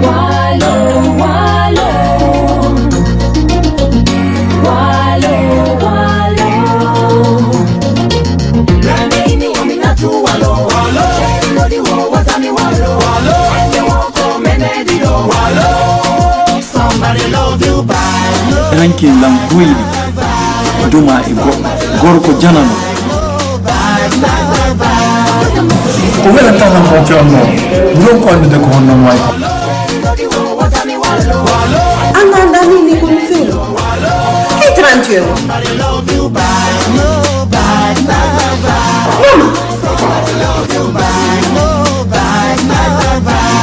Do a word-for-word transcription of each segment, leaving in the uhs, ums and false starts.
Walo, walo. Walo, walo. Rande ini ominatu walo. Walo. Lodi wo watami walo. Walo. Ende wo ko menedido. Walo. Somebody love you back. Ranki lam guyli. Duma e goɗɗo. Gorko janano. Ko welata tan ko fewno. Buron ko anndude ko honno mo wayi. An anndaa min ni ko mi fewno. Fi trente et un. Mama.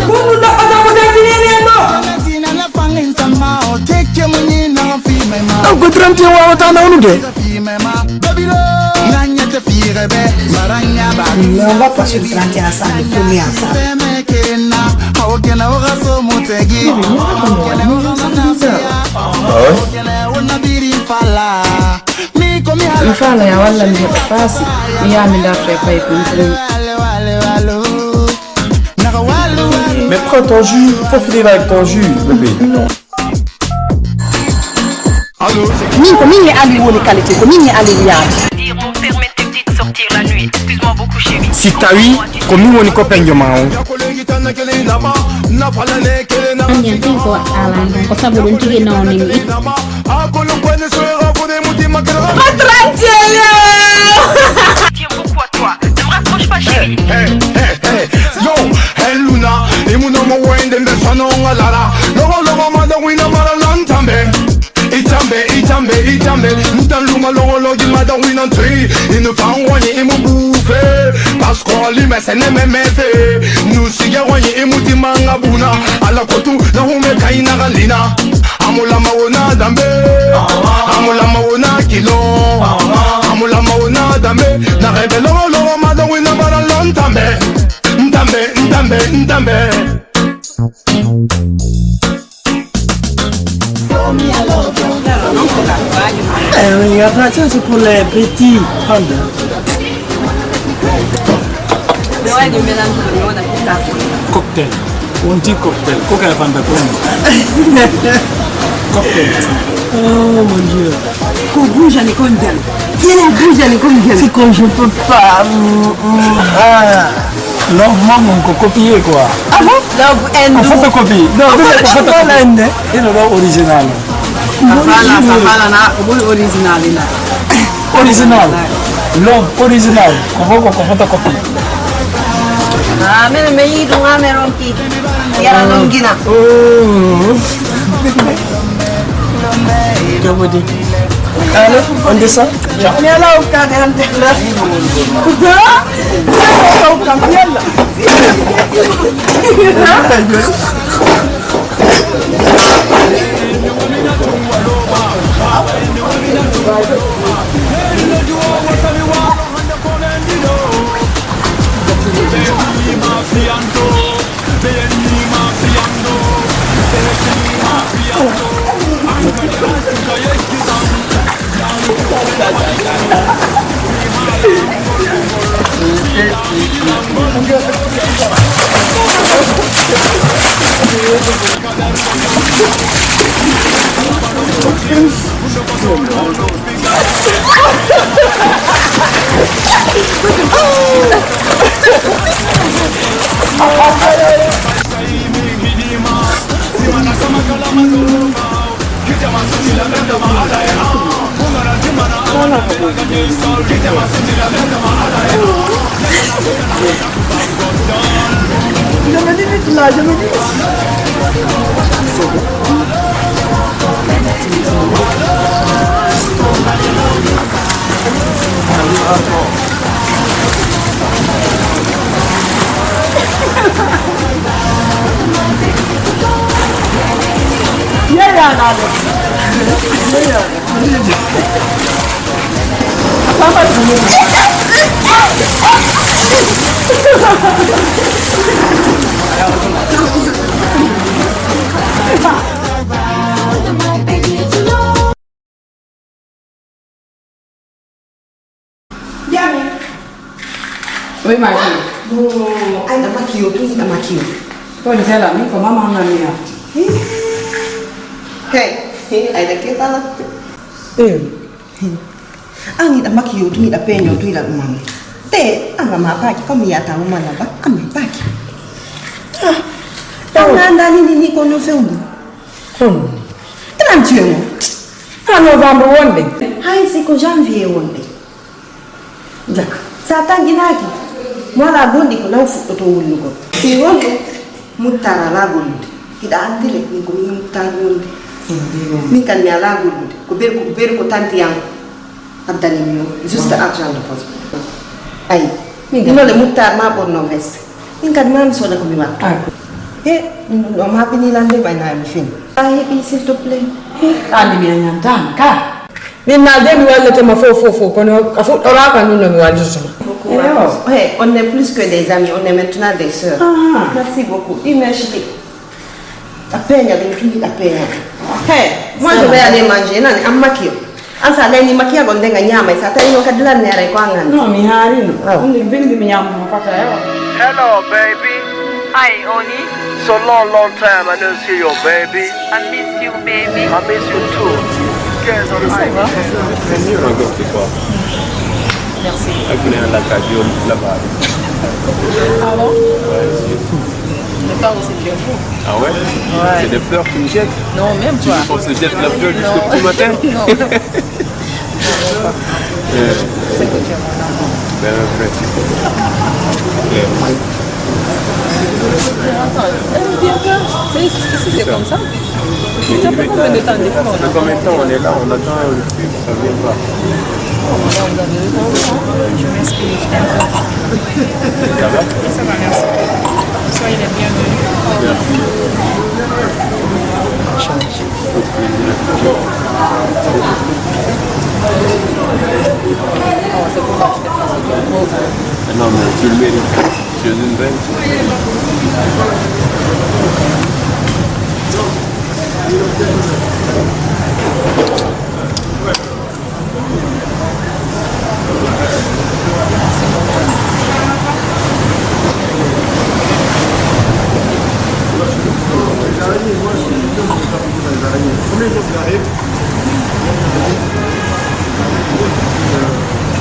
Ko ɗum ɗo oto ko dartinee en ɗo. Ɗo ko trente et un wawata nawnude. Mais on va pas sur trente et un ensemble, premier ensemble. Mi faala ya wallan mi heɓa paasi, mi yaha mi darta e paykun tun. Mais prends ton jus, il faut finir avec ton jus, bébé. Min ko min e Aliou woni qualité, ko min e Aliou yaade. Dire, mon père met tes petites sortir la nuit. Excuse-moi beaucoup, chérie. Si tawi ko min woni copainjo ma o. Anndi an tigi ko waɗɗa lan kon, ko sabu ɗum tigi nawni mi. Ko trente et un. Tire beaucoup à toi. Ne me raccroche pas, chérie. Hey, hey, hey, hey. Yo, hey, Luna, imuno mo wende mbe sono nga lara. Logo, logo, mada wina mara lantambe. Itambe, itambe, itambe. Ntan luma logo, logi mada wina ntui. Inu fan wani imu bufe. Pasko lime sene me mefe. Nu sige wani imu timanga buna. Ala kotu na hume kaina galina. Amulama wona dambe. Amulama wona kilo. Amulama wona dambe. Na rebe logo logo mada wina bara lantambe. Ntambe, ntambe, ntambe. Eh, regarde, ça, c'est pour les petits. Prends. Cocktail. On dit cocktail. Coca et Fanta, comment? Cocktail. Oh mon Dieu. Ko buujani kon jam. Yena buujani kon jam. Si kon je peux pas. Mm, mm, ah. Non, moi, mon copier quoi. Ah bon? Love and ko photocopie. Non, non, ko photocopie. Ino ɗo original. A faala, sa faalana, ko ɓuri original ina. Original. Love original. Ko fof ko photocopie. Ah, min mi yiɗi ɗum, ah, mi ronki. Yara ɗum gina. Oh. Jabodi. Allô, on descend? Mi ala o kade an della. Kuda? Ko kam yalla. Je me limite là, je me limite. Oui, ma chérie. Ay, a maki yo, tun a maki yo. Ko jela mi ko mama ngam mi ya. Hey, hey, ay da ke tala. Eh. An iɗa maki yo tun iɗa peño tun iɗa ɗumani. Te an a ma paki comme yata mo mana ba an ma paki. Ah. An anda ni ni ni ko no fewndo. Kono. Trente et un. Ka novembre wonde. Hay si ko janvier wonde. Jaka. Sa tanginaaki. Wala gondi ko law fuɗɗoto wullugo. Si wonde. Muttar alaa gollude. Hiɗa anndi le, min ko min Muttar wonde. Min kan mi alaa gollude. Ko beri ko beri ko tanti an addani mi o. Juste argent de poche. Ay. Min kan. Ino le Muttar ma ɓorno veste. Min kan ma mi soda ko mi wattu. He, ɗum ɗo ma bini lan de ɓay na mi fin. A heɓi s'il te plaît. He, anndi mi a ñantama ka. Min na de mi wallete ma fof fof fof kono a fuɗɗoraka nun no mi wallitotoma. Eyo. Hey, on est plus que des amis, on est maintenant des sœurs. Ah. Merci beaucoup. Imagine. A peña ɗum tun a peña. Hey, moi je vais aller manger nani am maquillé. An sa leni maquillé gon denga ñama sa tawi non kadi lan nere ko angan. Non mi harino. Ah. Ɗum ni bindi mi ñama mo fata ewa. Hello, baby. Hi, Oni. So long, long time I don't see you, baby. I miss you, baby. I miss you too. Girls on ice. Merci. Avec la radio là-bas. Ah bon? Ouais, c'est... Mais toi aussi, tu es beau. Ah ouais? Ouais. C'est des fleurs que tu me jettes? Non, même pas. Tu me jettes la fleur jusqu'au petit matin? Non. Euh, c'est que tu es mon amour. Ben, un vrai type. Euh, Attends, elle vient pas. C'est ici, c'est comme ça. Ça fait combien de temps depuis qu'on... Ça fait combien de temps on est là, on attend le truc, ça vient pas. Je m'excuse. Ça va? Ça va, merci. Soyez les bienvenus. Merci. Non, mais tu le mérites. Tu es une reine.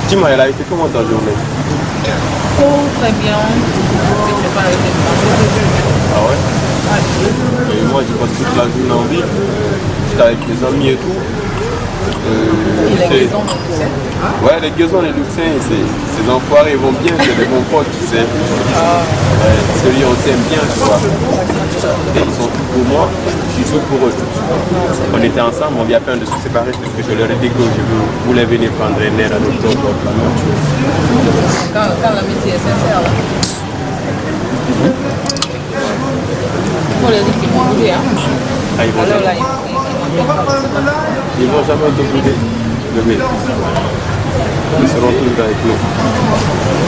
Dis-moi, elle a été comment ta journée? Oh, très bien. Je vais pas arrêter de penser. Ah ouais? Ouais. Et moi, je passe toute la journée en ville. J'étais avec mes amis et tout. Euh, c'est... Ouais, les Guézons, les Luxins, c'est, ces enfoirés, ils vont bien, c'est des bons potes, tu sais. Ouais, parce que lui, on s'aime bien, tu vois. Et ils sont tout pour moi, je suis tout pour eux. On était ensemble, on vient à peine de se séparer, parce que je leur ai dit que je voulais venir prendre un air à l'autre bord de la mer, tu vois. Quand, quand l'amitié est sincère, là. Faut les dire qu'ils vont bouger, hein. Ah, ils vont... Alors là, ils, ils, ils vont faire comme ça. Ils vont jamais te bouger, bébé. Ils seront toujours avec nous.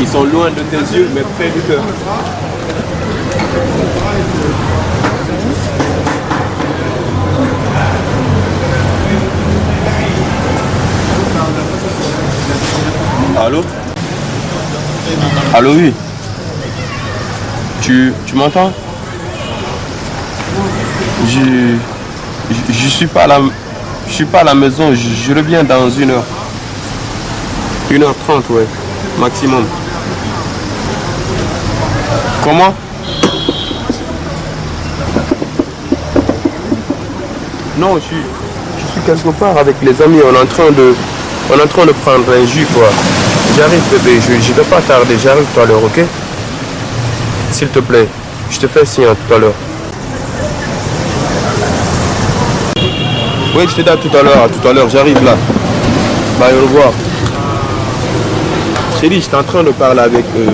Ils sont loin de tes yeux, mais près du cœur. Allô? Allô, oui. Tu, tu m'entends? Je, je, je suis pas à la, je suis pas à la maison. Je, je reviens dans une heure. Une heure trente, ouais, maximum. Comment? Non, je suis, je suis quelque part avec les amis. On est en train de, on est en train de prendre un jus, quoi. J'arrive, bébé. Je, je vais pas tarder. J'arrive tout à l'heure, ok? S'il te plaît. Je te fais signe à tout à l'heure. Oui, je te dis à tout à l'heure. À tout à l'heure, j'arrive là. Bye, au revoir. Chérie, j'étais en train de parler avec, euh,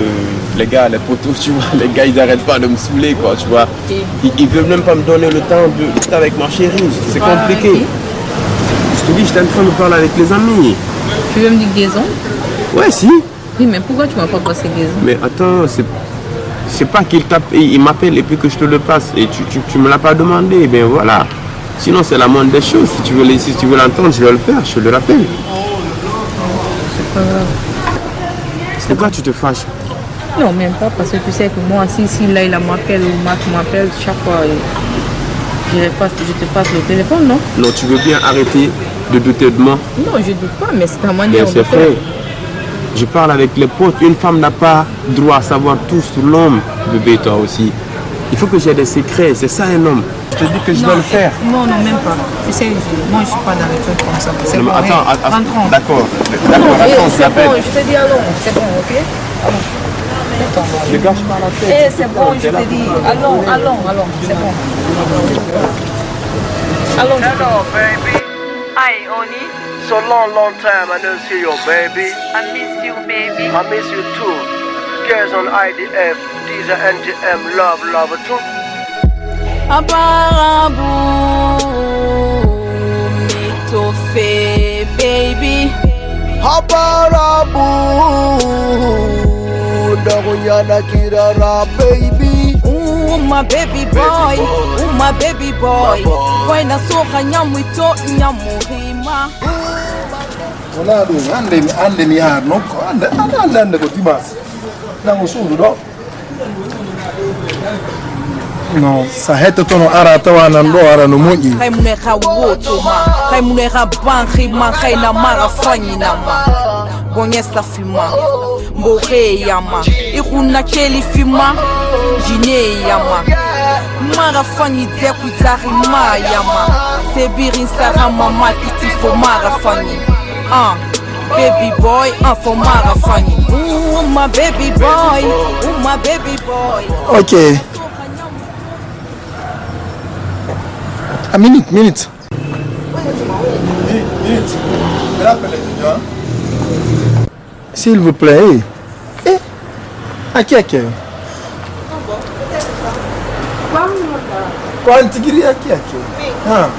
les gars, les potos, tu vois. Les gars, ils arrêtent pas de me saouler, quoi, tu vois. Ils, ils veulent même pas me donner le temps de rester avec ma chérie. C'est compliqué. Je te dis, j'étais en train de parler avec les amis. Tu veux me dire Guézon? Ouais, si. Oui, mais pourquoi tu m'as pas passé Guézon? Mais attends, c'est, c'est pas qu'il tape, il, il m'appelle et puis que je te le passe. Et tu, tu, tu me l'as pas demandé, ben voilà. Sinon, c'est la moindre des choses. Si tu veux, le- si tu veux l'entendre, je vais le faire, je le rappelle. C'est pas grave. Pourquoi tu te fâches? Non, même pas, parce que tu sais que moi, si, si Laila m'appelle ou Marc m'appelle, chaque fois, euh, je passe, je te passe le téléphone, non? Non, tu veux bien arrêter de douter de moi? Non, je doute pas, mais c'est ta manière de faire. Bien, c'est vrai. Je parle avec les potes. Une femme n'a pas droit à savoir tout sur l'homme, bébé, toi aussi. Il faut que j'ai des secrets, c'est ça un homme. Je te dis que je dois le faire. Non, non, même pas. Tu sais, je- moi, je suis pas dans les trucs comme ça. C'est bon, attends, rentrons. D'accord. Non, d'accord, eh, attends, c'est bon, je te dis, allons, c'est bon, ok? Allons. Attends, ne gâche pas la fête. Eh, c'est bon, je te dis, allons, allons, allons, c'est bon. Allons. Hello, baby. Hi, honey. So long, long time I don't see you, baby. I miss you, baby. I miss you too. Girls on I D F, these are N G M, love, love too. Abarabu, me tofe, baby. Abarabu, dago yana kirara, baby. Ooh, my baby boy, ooh, my baby boy. Boy na soha nyamu ito nyamu hima. Wona ɗum, hannde mi, hannde mi yahat nokku, hannde, hannde, hannde, hannde ko dimanche. Nango suudu ɗo. No, so a hettotono ara tawa nan ɗo, ara no moƴƴi. Kay mune ka woto ma, kay mune ka banki ma, kay na mara fanyi na ma. Bonye safi ma, mbo heya ma, ikuna keli fi ma, jine ya ma. Mara fanyi deku zari ma ya ma. Sebirin sarama ma titi fo mara fanyi. Ah, baby boy, ah, fo mara fanyi. Ooh, my baby boy, ooh, my baby boy. Ok. A minute, minute. Minute, minute. Rappelez-vous, hein. S'il vous plaît, eh. Eh. Aki, aki. Ko an tigi ri aki, aki. Ha.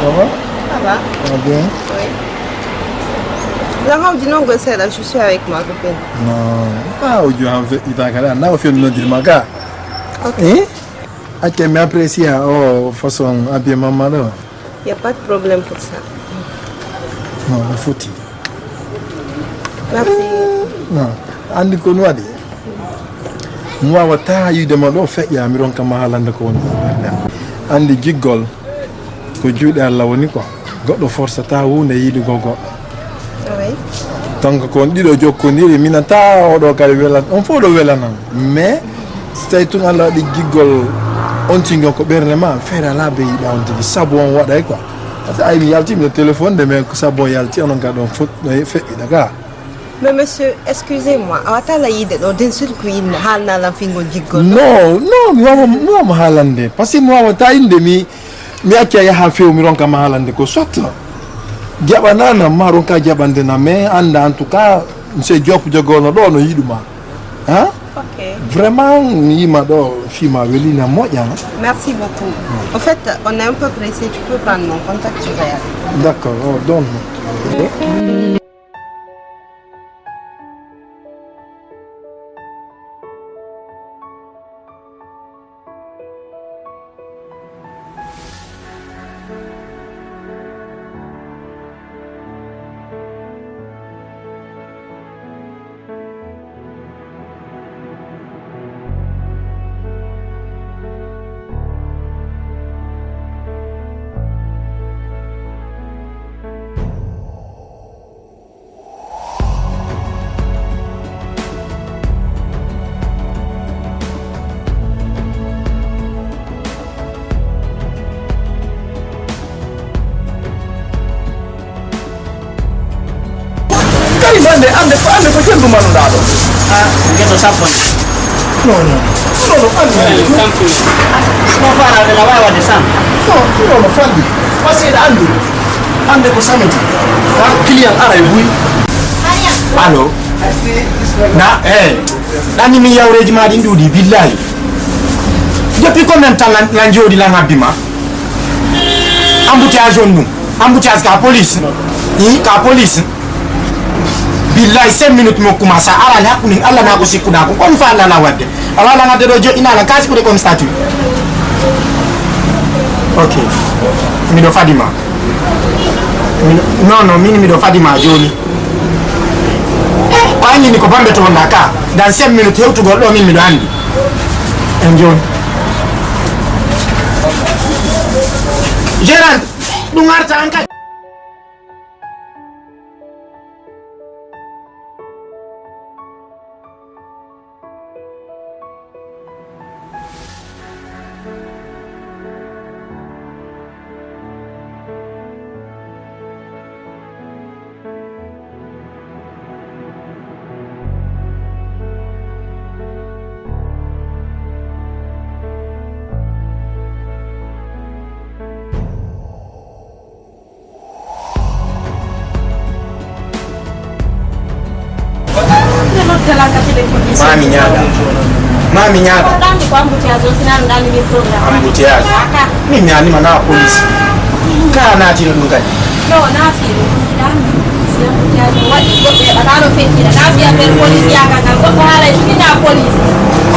Ça va? Ça va bien. Oui. Nanga uji nongo sera, je suis avec ma copine. Non. Ah, uji han fe ita kala. Na o fe no dir maga. Ok. Eh? Ake mi apprécie o façon habillement ma ɗo. Y a pas de problème pour ça. Non, no foti. Merci. Non, andi ko no waɗi. Mi wawata yiide ma ɗo feƴƴa, mi ronka ma haalande ko woni ɓerɗe am. Andi giggol ko juuɗe Allah woni ko. Goɗɗo forsata hunde yiidugol goɗɗo. Oui. Donc ko on ɗiɗo jokkondiri, minata oɗo kadi welan, on fof ɗo welanan. Mais so tawi tun Allah waɗi giggol on tigi on ko ɓernde ma, feere alaa be yiɗa on tigi, sabu on waɗay quoi. Parce que ay mi yalti miɗo téléphone de, mais ko sabu on yalti, onon kadi on fof no feƴƴiɗa ga. Mais monsieur, excusez-moi, a wata la yiide ɗo, den sut ko inna haalna lan fingol giggol ɗo. Non, non, mi wawamo, mi wawamo haalande. Parce que mi wawata inde mi Mi acca yaha few, mi ronka ma haalande ko soit jaɓanana ma ronka jaɓande na, mais anda en tout cas monsieur Diop jogono ɗo no yiɗuma. Hein? Ok. Vraiment mi yima ɗo fima welina moƴƴa. Merci beaucoup. En fait, on est un peu pressé, tu peux prendre mon contact, tu vas y aller. D'accord, oh, donne. Karim, ande, ande, ande ko jembu manuɗa ɗo. Ha, geto sappo. Non, non. Non, non, ande. Ɗo fara ɓe la wawa de san. Non, non, non, falli. Parce que ande. Ande ko samedi. Ha, client ara e buy. Allo. Na, eh. Ɗanni min yawreeji ma ɗin ɗuuɗi, billahi. Depuis combien de temps lan, lan jooɗi lan habbi ma? Embouteillage on ɗum. Embouteillage ka police. Hi, ka police. Billahi, cinq minutes mi hokkuma sa arali hakkunde Allah na ko sikkuɗa ko. Kon fa Allah na wadde. A wala ngadde ɗo joɗɗina lan kasi kude comme statut. Ok. Miɗo fadi ma. Non, non, min miɗo fadi ma jooni. Ko anndi ni ko bambe to wonɗa ka. Dans cinq minutes hewtugol ɗo min miɗo anndi. En jooni. Gérant, ɗum arta an kadi. Mami ñaaɗa. Mami ñaaɗa. Embouteillage. Min mi anima na police. Ka naatino ɗum kadi. No, na fiiɗo. Ɗan, si embouteillage waɗi goɗɗo heɓata no feƴƴira. Na fiya affaire police yagal ngal. Goɗɗo haala e jibina police.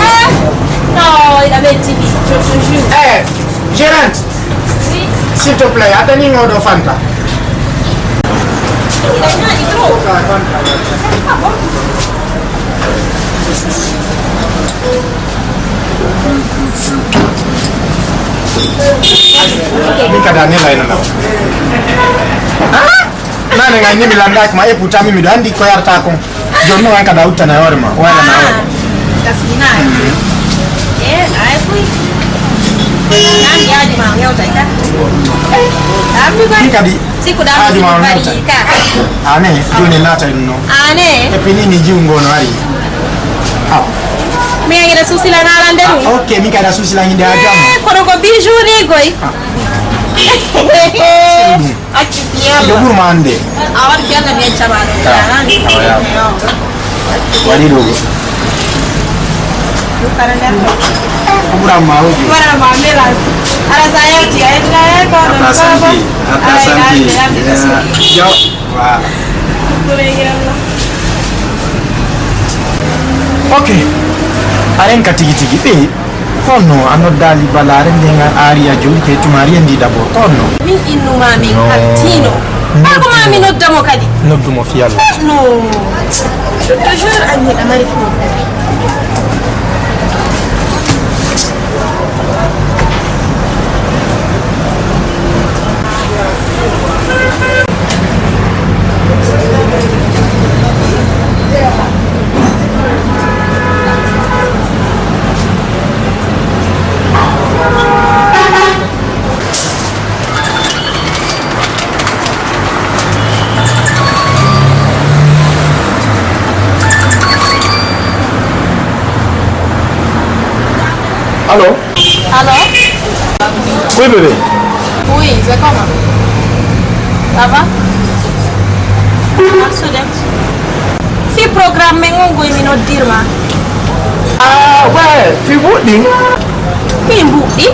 Eh, no, iɗa ɓe tibi. Je te jure. Eh, gérante. S'il te plaît, a dañi oɗo Fanta. Min kadi a nelayno nam. Nane ngay ni mi landaki ma, et pourtant mi miɗo andi ko yarata kon. Jooni noon, an kadi a uttana e hoore ma, waylana hoore. Gasina. E, ay, kuy. Nan yaaji ma hewtay ka. Ammi koy. Min kadi. Sikku da haaji ma hewtay ka. Ane, jooni naata en noon. Ane. E pini ni jiw ngono ari. Ah. Mi yangi da susila na lande. Ah, ok, min kadi a susila nginde a jam. Eh, kono ko bijou ni koy. Ah. Accu fiyalla. Ɓe ɓurma annde. A waɗi fiyalla ɓen caɓaaɗo. Ka. Awa, yawa. Waɗi ɗo. Ko ɓuran ma hoji. Wala ma melas. Ala sa yalti ay na ay ko. Ata santi. Ata santi. Yo. Voilà. Ok. Aren ka tigi tigi ɓe. Honno a noddaali balaare nden a aari a jooɗike e tumaari en ndi d'abord? Honno? Min innuma min artiino. Haa ko maa mi nodda mo kadi? Noddu mo fiyalla. Eh, no. Toujours an hiɗa mari problème. Allo? Allo? Oui, bébé. Oui, c'est comment? Ça va? Marsude. Fi programme men on goy mi noddirma. Ah, ouais, fi buɗɗi. Fi buɗɗi?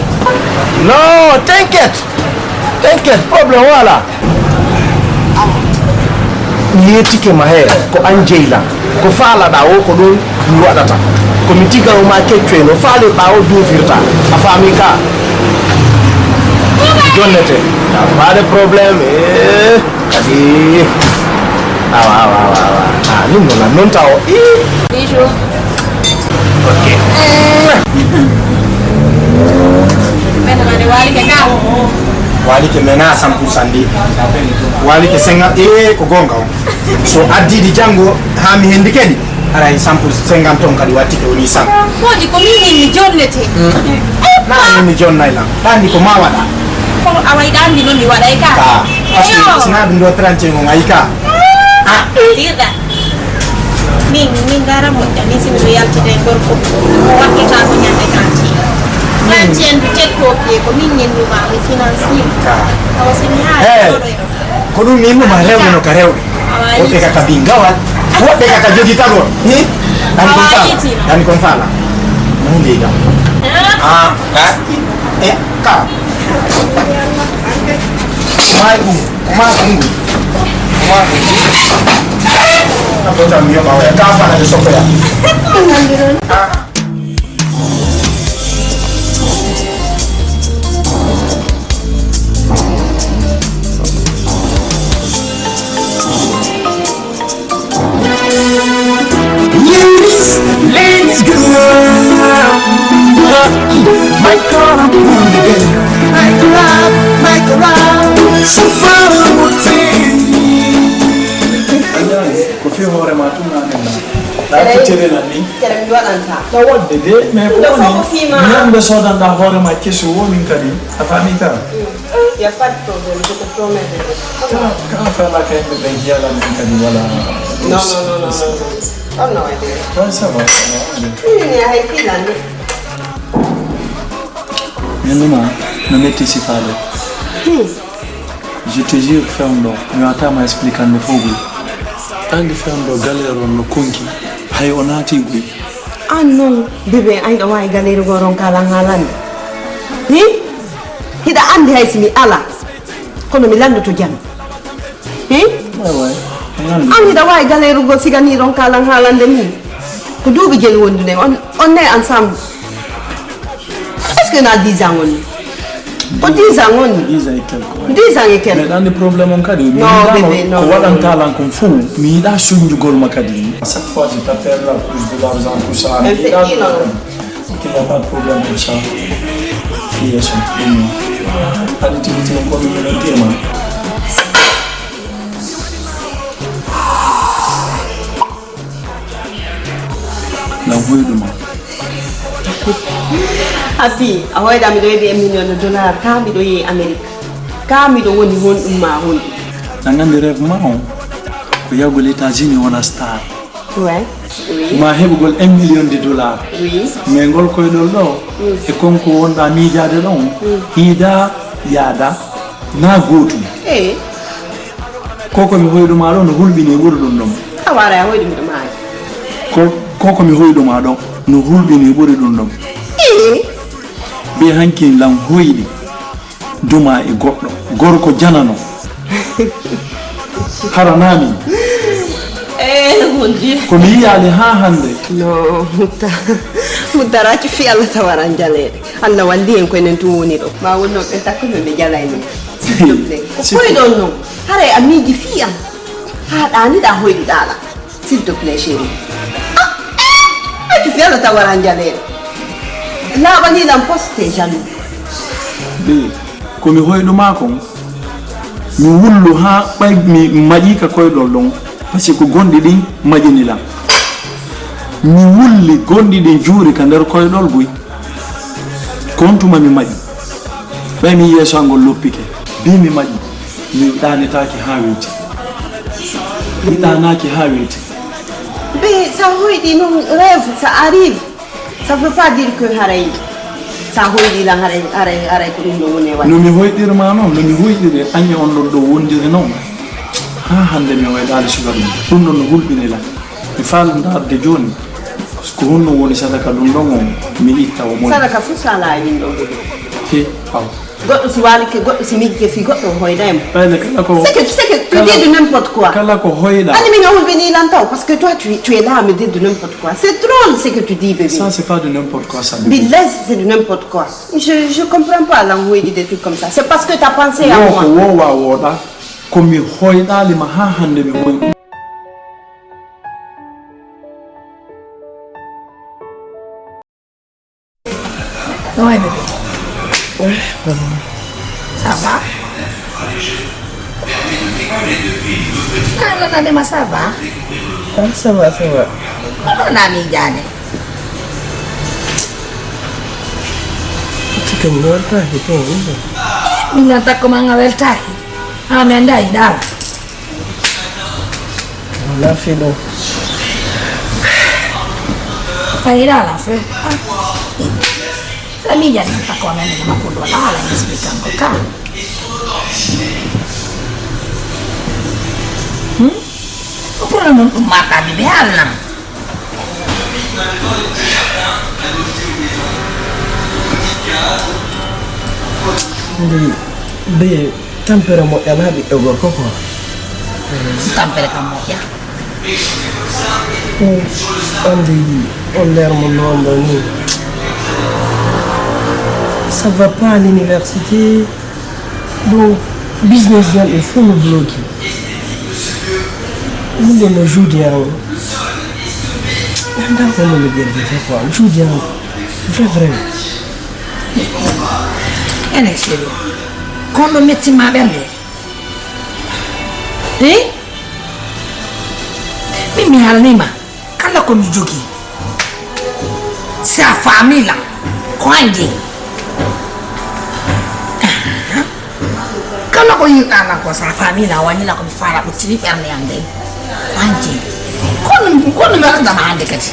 Non, t'inquiète. T'inquiète, problème wala. Mi yettike ma heen, ko aan jeylan. Ko faalaɗaa o, ko ɗum mi waɗata. Ko mi tigawo ma kecco e no faalirɗaa o duufirta. A faami ka? Jonnete. Pas de problème. Eh, kadi. Awa, awa, awa, awa. Ah, min noon, noon tawo. Ih. Bijou. Ok. Ɓen mane waalike ka. Waalike mena cent pour cent ndi. Waalike cinquante, eh, ko goonga on. So addiɗi janngo haa mi hendi kadi, haray cent pour cent cinquante on kadi wattike woni cent. Woodi ko min min mi jonnete. Mm. Eh, na min mi jonnay lan. Ɗa anndi ko ma waɗa. Kono a wayi ɗa anndi noon mi waɗay ka. Ka. Parce que si na ɗum ɗo trente on ayi ka. Ah. Tirɗa. Min, min ngara moƴƴa, min si miɗo yaltida e gorko, wattata ko ñande trente et un. Trente et un ndu tettooki e ko min ñennuma, mi finance ɗum. Ka. Awa si mi haali. Hey. Ɗo ɗo e ɗo. Ko ɗum mi innuma rewde no ka rewde. Awa woɓɓe yiiti. Kaka bi ngawal, woɓɓe kaka jogitagol. Hi? Ɗani kon faala. Ɗani kon faala. Nani leydi am. Ah. Ah, ka? Eh, ka? Maayi ɗum. Ko maa ko ngol. Ko maa ko ngol. Ɗo tan mi yoɓa oya. Ka fana ɓe sokkoya. Ah. Hoore ma tun an en. Ɗa tittere lan ni. Kere mi waɗanta. Ɗa waɗde de, mais ko woni? Ɗo fof ko fii ma. Ñande sodanɗa hoore ma keso woni kadi. A faami ka? Y a pas de problème, je te promets de. Ka, ka faala ka yimɓe ɓe jiyala min kadi wala. Non, non, non, non, non. Oh non, I do. Ouais, ça va, ça va. Minen e hay fii lan de. Min numa, no metti si faale. Hmm. Je te jure, Fewndo, mi wata ma expliquer nde fof gui. Andi Fewndo, galère on no konki, hay o naati gui. An noon, bébé, a hiɗa waawi galère goo ronka lan haalande? Hi? Hiɗa andi hay si mi ala, kono mi landoto jam. Hi? Way, way. An hiɗa waawi galère goo siga ni ronka lan haalande min? Ko duuɓi jelu wonduɗen, on, on ne ensemble. Est-ce que na dix ans woni? Ko dix ans woni? Dix ans et quelques, ouais. Dix ans et quelques. Mais ɗan nde problème on kadi, mi yiɗano bébé, non, ko waɗanta lan kon fof, mi yiɗa soñjugol ma kadi. À chaque fois, je t'appelle la couche de l'argent, tout ça, mi yiɗa ɗum kadi. Ok, y a pas de problème pour ça. Fii yeeso, ɗum non. Kadi tigi tigi ko mi yonantirma. Lan hoyɗuma. Abi, a hoyɗa miɗo heɓi un million de dollar, ka miɗo yehi Amérique. Ka miɗo woni honɗum ma honɗum. An andi rêve ma on, ko yahgol États-Unis wona star. Ouais. Oui. Ma heɓugol un million de dollar. Oui. Mais ngol koyɗol ɗo, mm, e konko wonɗa miijaade ɗon, mm, hiida yaada na gootum. Eh. Ko ko mi hoyɗuma ɗo no hulɓini ɓuri ɗum ɗon. A waara a hoyɗumi ɗum haali. Ko, ko ko mi hoyɗuma ɗo no hulɓini ɓuri ɗum ɗon. Ii. Be hanki lan hoyɗi duma e goɗɗo. Gorko janano. Hara na min. Eh, mon Dieu. Ko mi yiyaali haa hannde. No, mutta. Muttaraaki fi Allah tawara njaleede. Allah walli en ko enen tun woni ɗo. Ma wonno ɓen takko men ɓe jalayno. Ko koyɗon non. Haray a miiji fii am. Haa ɗaaniɗaa hoyɗuɗaa lan. S'il te plaît, chérie. Ah, eh, aɗa fiyata tawara njaleeɗo. Laaɓani lan poste jaloux. Be, ko mi hoyɗu maa kon, mi wullu haa ɓay mi maƴi ka koyɗol ɗon, parce que ko gonɗi ɗin maƴini lan. Mi wulli gonɗi ɗin juuri ka nder koyɗol buy. Ko on tuma mi maƴi. Ɓay mi yeeso angol loppike. Bi mi maƴi. Mi ɗaanitaaki haa weeti. Mi ɗaanaaki haa weeti. Be, sa hoyɗi noon, rêve, ça arrive. Ça veut pas dire que haray, sa hoyɗi lan, haray, haray, haray ko ɗum ɗo woni e waɗde. No mi hoyɗiri ma noon, no mi hoyɗiri añe on ɗon ɗo wondiri noon. Haa hannde mi waylaali suka ɗum. Ɗum ɗon no hulɓini lan. Mi faala ndaarde jooni. Ko honno woni sadaka ɗum ɗon on? Mi itta o moƴƴi. Sadaka fof so alaa e ɗum ɗon ɓuri. He, aw. Goɗɗo si waalike, goɗɗo si miijike fii goɗɗo, o hoyday mo. Ɓayde kala ko, c'est que, c'est que tu dis de n'importe quoi. Kala ko hoyɗa. Ani min a hulɓinii lan taw, parce que toi, tu, tu es là à me dire de n'importe quoi. C'est drôle ce que tu dis, bébé. Ça, c'est pas de n'importe quoi, ça, bébé. Billahi, c'est de n'importe quoi. Je, je comprends pas lan hoyɗi des trucs comme ça. C'est parce que t'as pensé à moi. Wo ko woowa wooɗa, ko mi hoyɗaali ma haa hannde mi hoyɗi. Comment est bébé? Ça va? Ah, non, non, Dema, ça va? Ah, ça va, ça va. Kono na miijaade. Tike mi weltaaki toon. Min noon takko ma nga weltaaki. Ah, mi anndaa yiɗaala. Lafiɗo. Kayra la fe. Kami jadi tak kau nani ma kudo la la explican ko ka. Hmm? Ko problème ɗum mata di be halna. Ndi be Tampere moƴƴanaa ɓiɗɗo gorko quoi. Tampere kam moƴƴa. Ɗum anndi on leer mo noon ɗo ni. Ça va pas à l'université. Donc business jan e fof no bloqué. Ɗum ɗo no juude an. Annda ko no mi ƴerdete quoi. Juude an. Vrai, vrai. Ene chéri, kon ɗo mettima ɓernde? Hi? Mi haalanii ma kala ko mi jogii. C'est a famille la. Ko an jeyi. Kala ko yiɗɗaa lan ko sa famille la, wani la ko mi faala, ɓe tini ɓernde am dey. Ko an jeyi. Kono, kono mi waɗata ma hannde kadi.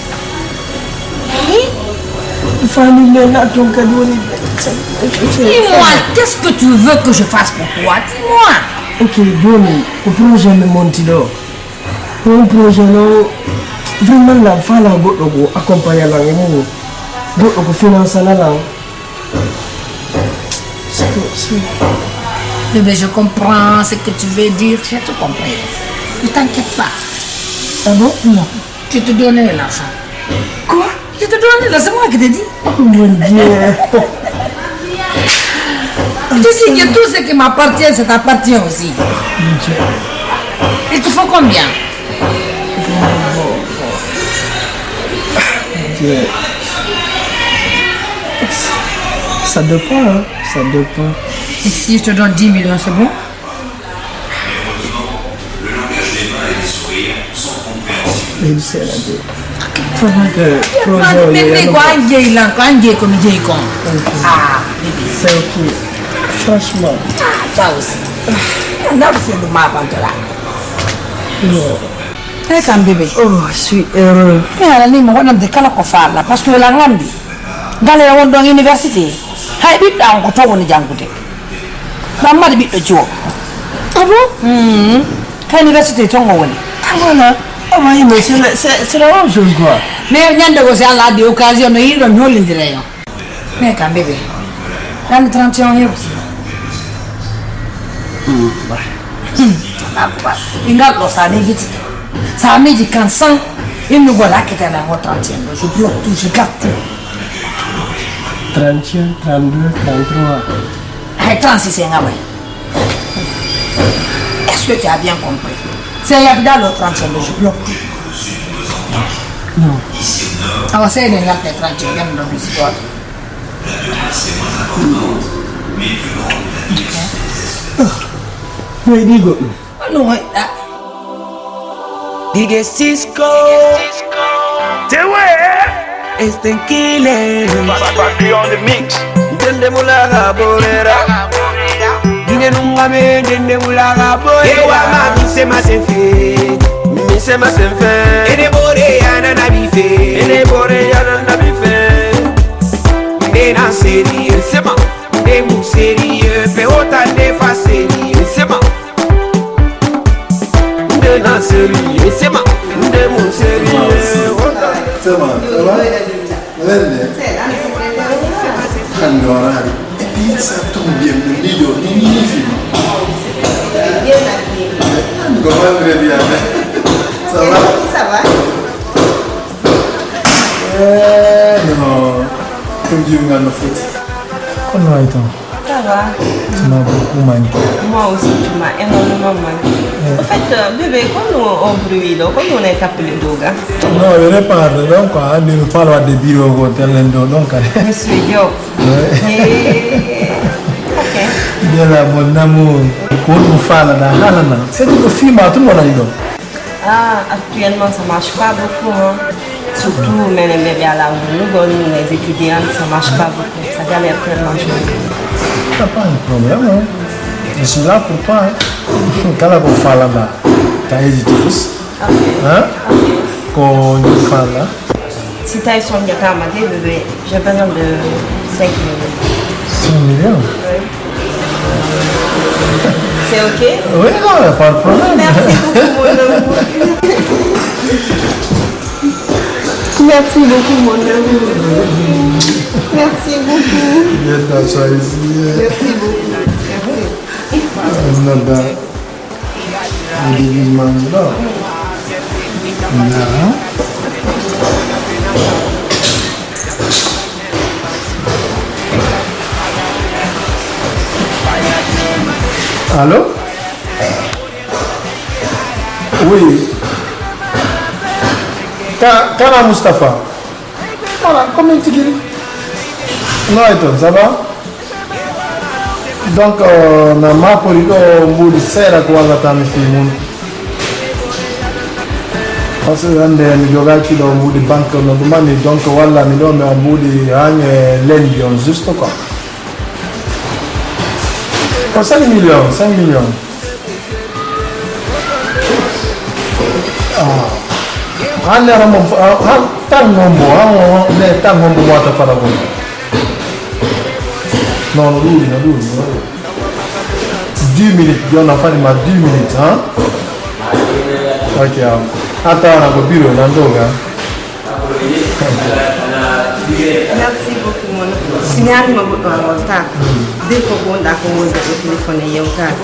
Famille la toon kadi woni. Dis-moi, qu'est-ce que tu veux que je fasse pour toi? Dis-moi. Ok, jooni ko projet mi monti ɗo. Ko on projet no vraiment la faala goɗɗo ko accompagner lan e mum. Goɗɗo ko financana lan. Bébé, je comprends ce que tu veux dire, j'ai tout compris. Ne t'inquiète pas. Ah bon? Non. Tu te donnes l'argent. Quoi? Je te donne l'argent, c'est moi qui te dis. Oh mon Dieu. Tu dis que tout ce qui m'appartient, ça t'appartient aussi. Mon Dieu. Il te faut combien? Dieu. Ça dépend, hein. Ça dépend. Et si je te donne dix millions, c'est bon? Ɓeydi seeɗa de. Fotnake projet o. Min mi ko an jeyi lan, ko an jeyi ko mi jeyi kon. Ah, bébé. C'est ok. Franchement. Ah, toi aussi. Ndaw si ɗum ma bantola. Non. Te kam bébé. Oh, je suis heureux. Mi haala ni mo waɗande kala ko faala, parce que la nganndi. Ngale won ɗon université. Hay ɓiɗɗo an ko to woni janngude. Mammadi ɓiɗɗo Joop. Ah bon? Hmm. Ka université ton o woni. Ah, voilà. Ah, oui, mais c'est la, c'est, c'est la même chose, quoi. Mais ñande ko si Allah addi occasion no yiɗon mi hollindire yon. Mais kam bébé. Dans le trente et un yewti. Hmm. Bah. Hmm. Akbar. Ɓingal ɗo sa newiti. Sa miji kan san. Innu gola kitana ngo trente et un ɗo. Je bloque tout, je garde tout. Trente et un, trente-deux, trente-trois. Hay trente-six e ngabay. Est-ce que tu as bien compris? C'est Yabida le trente et un, je bloque tout. Non. Awa c'est le trente et un, bien dans le histoire. Non. Moy ɗi goɗɗum? Hono woɗɗa. Dige Cisco. Tewe. Esten Kile. Patri on the mix. Ntende mulaga borera. Dige nunga me ntende mulaga borera. Ewa ma mi se ma se fe. Mi se ma se fe. Ene bore yana na bi fe. Ene bore yana na bi fe. Nde na sérieux, c'est ma. Nde mu sérieux, pe ota nde fa sérieux, c'est ma. Nde na sérieux, c'est ma. Nde mu sérieux, ota. C'est ma, ça va? Welle. Allora, et puis ça tombe bien, mi miijo, mi miijo fima. An ko vendredi, hein. Ça va? Ça va? Eh, non. Ko jiwngal no foti. Kono wayi toon? Ça va. Tu m'as beaucoup manqué. Moi aussi, tu m'as énormément manqué. Eh. Au fait, euh, bébé, kono o bruit ɗo, kono woni e tappule dow ga? Non, je répare, donc, a anndi mi faala waɗde bureau ko tellen ɗo, donc. Monsieur Diop. Ouais. Eh, ok. Bella, mon amour. Ko ɗum faalaɗaa, haalana. C'est que ko fii ma tun wonani ɗo. Ah, actuellement, ça marche pas beaucoup, hein. Surtout, menen ɓe ɓe alaa ngullugol, les étudiants, ça marche pas beaucoup. Ça galère tellement, je veux dire. T'as pas un problème, hein. Je suis là pour toi, hein. Kala ko faalaɗaa, t'as hésité juste. Ok. Hein? Ok. Ko ɗum faalaɗaa. Si tawi sonjataama de, bébé, j'ai besoin de cinq millions. Cinq millions? Oui. C'est ok? Oui, non, y a pas de problème. Merci beaucoup, mon amour. Merci beaucoup, mon amour. Merci beaucoup. Bien, t'as choisi. Merci beaucoup. Merci. Euh, non, non. Ɗiɗi manɗo. Nara. Allô? Oui. Ka-, kana Moustapha? Voilà, ko min tigi. No e toon, ça va? Donc, euh, na maapori ɗo mbuuɗi seeɗa ko wallata mi fii mum. Parce que hannde mi jogaaki ɗo mbuuɗi banque no ɗumani, donc walla mi ɗo mi on mbuuɗi haa e lundi on juste quoi. Ko cinq millions, cinq millions. Ah. Hannde ara mo, ah, ah, tan hombo, ah, oh, oh, ne tan hombo wata fara ko. Non, no ɗuuɗi, no ɗuuɗi, no ɗuuɗi. Dix minutes, jooni a fadi ma dix minutes, hein? Ok, ah. A tawana ko bureau nan ɗo ga. Merci beaucoup, mon. Si mi arima goɗɗo am on ta. Debbo ko wonɗa ko wonde e téléphone e yewtaade.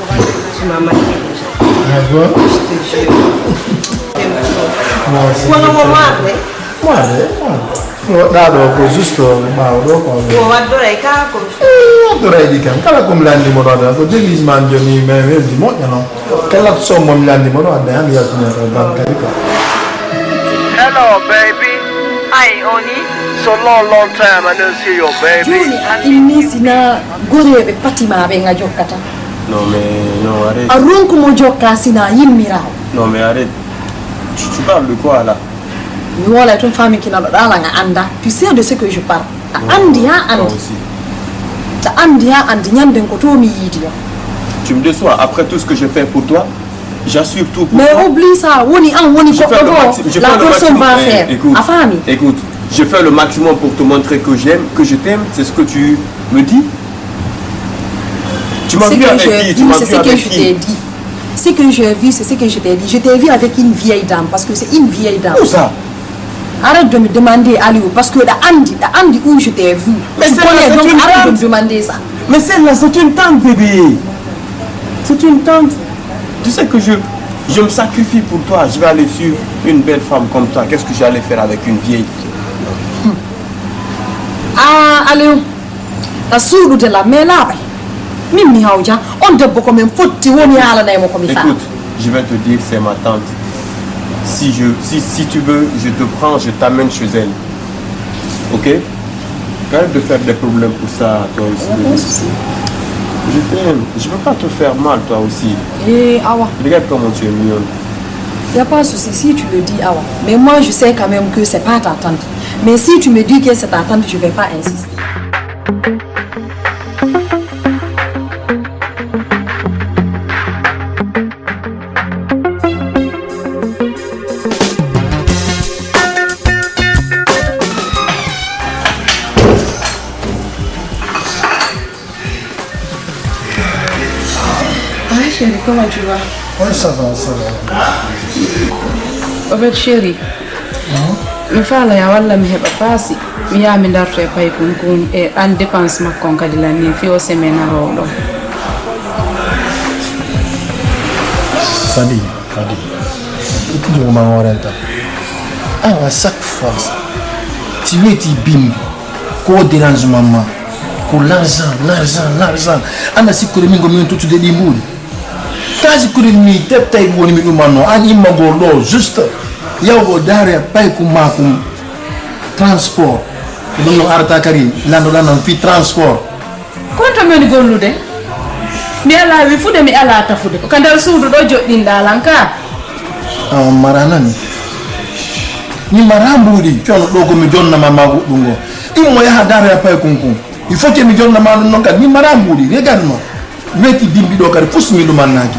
Tu m'as manqué déjà. Ah bon? Je te jure. Merci. Kono mo marde? Marde, marde. Ɗa ɗo ko juste ɓaawo ɗo ko. Ko waddoray ka ko. Eh, waddoray ɗi kam. Kala ko mi lanndi mo ɗo ɗa, ko déguisement jooni, mais weldi moƴƴa noon. Kala somme mo mi lanndi mo ɗo, adda han yaltinata banque kadi quoi. Hello, baby. Hi, honey. So long, long time I don't see you, baby. Jooni a inni sina goreeɓe patimaaɓe nga jokkata. Non, mais non, arrête. A ronku mo jokka sina yimmiraawo. Non, mais arrête. Tu, tu parles de quoi là? Mi woola e tun faami kina ɗo ɗaala nga annda. Tu sais de ce que je parle. A anndi haa anndi. Toi aussi. A anndi haa anndi ñanden ko to mi yiidi on. Tu me déçois. Après tout ce que je fais pour toi, j'assure tout pour toi. Mais oublie ça, woni an woni goɗɗo goo. La personne va faire. Eh, écoute, a faami? Écoute, je fais le maximum pour te montrer que j'aime, que je t'aime, c'est ce que tu me dis. Tu m'as vu avec qui? Tu m'as vu avec qui? Ce que j'ai vu, c'est ce que je t'ai dit. Ce que j'ai vu, c'est ce que je t'ai dit. Je t'ai vu avec une vieille dame, parce que c'est une vieille dame. Où ça? Arrête de me demander, Aliou, parce que ɗa anndi, ɗa anndi où je t'ai vu. Mais celle-là, c'est une tante. Tu connais, donc arrête de me demander ça. Mais celle-là, c'est une tante, bébé. C'est une tante. Tu sais que je, je me sacrifie pour toi. Je vais aller suivre une belle femme comme toi. Qu'est-ce que j'allais faire avec une vieille? Ah, Aliou. A suuɗude la, mais laaɓay. Min mi hawja, on debbo ko min fotti, wo mi haalanay mo ko mi faala. Écoute, je vais te dire, c'est ma tante. Si je, si, si tu veux, je te prends, je t'amène chez elle. Ok? Arrête de faire des problèmes pour ça, toi aussi. Y a pas de souci. Je t'aime. Je veux pas te faire mal, toi aussi. Eh, awa. Regarde comment tu es mignonne. Y a pas de souci. Si tu le dis, awa. Mais moi, je sais quand même que c'est pas ta tante. Mais si tu me dis que c'est ta tante, je vais pas insister. Hi chérie, comment tu vas? Oui, ça va, ça va. Au fait, chérie, mi faala ya walla mi heɓa paasi. Mi yaha mi darto e paykun kun e an dépense makko on kadi lan ni fii o semaine aroowo ɗo. Fadi, Fadi. Ittude ko ma hoore tan. Awa, chaque fois, si weeti bimbi, ko dérangement ma, ko l'argent, l'argent, l'argent. Ana sikkude min ko min tottude ɗi mbuuɗi. Taasi kudin mi tettay ko woni mi ɗumanno. An immagol ɗo juste yawgo daare paykum makum transport. Ko ɗum no arata kadi lanɗoɗan noon fii transport. Kon to mi woni gollude? Mi alaa wifude, mi alaa tafude. Ko ka nder suudu ɗo joɗɗinɗaa lan ka. A on mara nani? Mi mara mbuuɗi, coono ɗo ko mi jonnama ma goɗɗum ngo. Immo yaha daare paykum kum. Il faut que mi jonnama ɗum noon kadi. Mi mara mbuuɗi, regarde noon. Weeti bimbi ɗo kadi fus mi ɗumannaaki.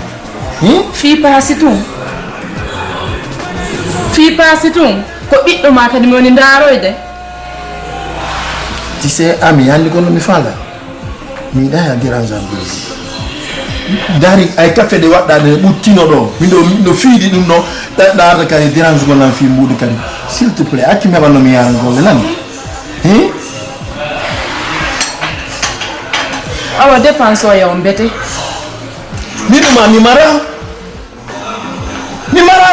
Hmm? Fii paasi tun. Fii paasi tun. Ko ɓiɗɗo ma kadi mi woni ndaaroyde. Tu sais, ami, anndi ko no mi faala. Mi yiɗaa ya dérange am bimbi. Dari ay café ɗe waɗɗa ɗe ɓuttino ɗo. Min ɗo, min ɗo fiiɗi ɗum ɗo. Ɗa, ɗa arta kadi dérange ko nan fii mbuuɗi kadi. S'il te plaît, accu mi heɓa no mi yaara golle nan. Hi? Awa dépense o ya on bete. Mi ɗuma mi mara. Mi mara.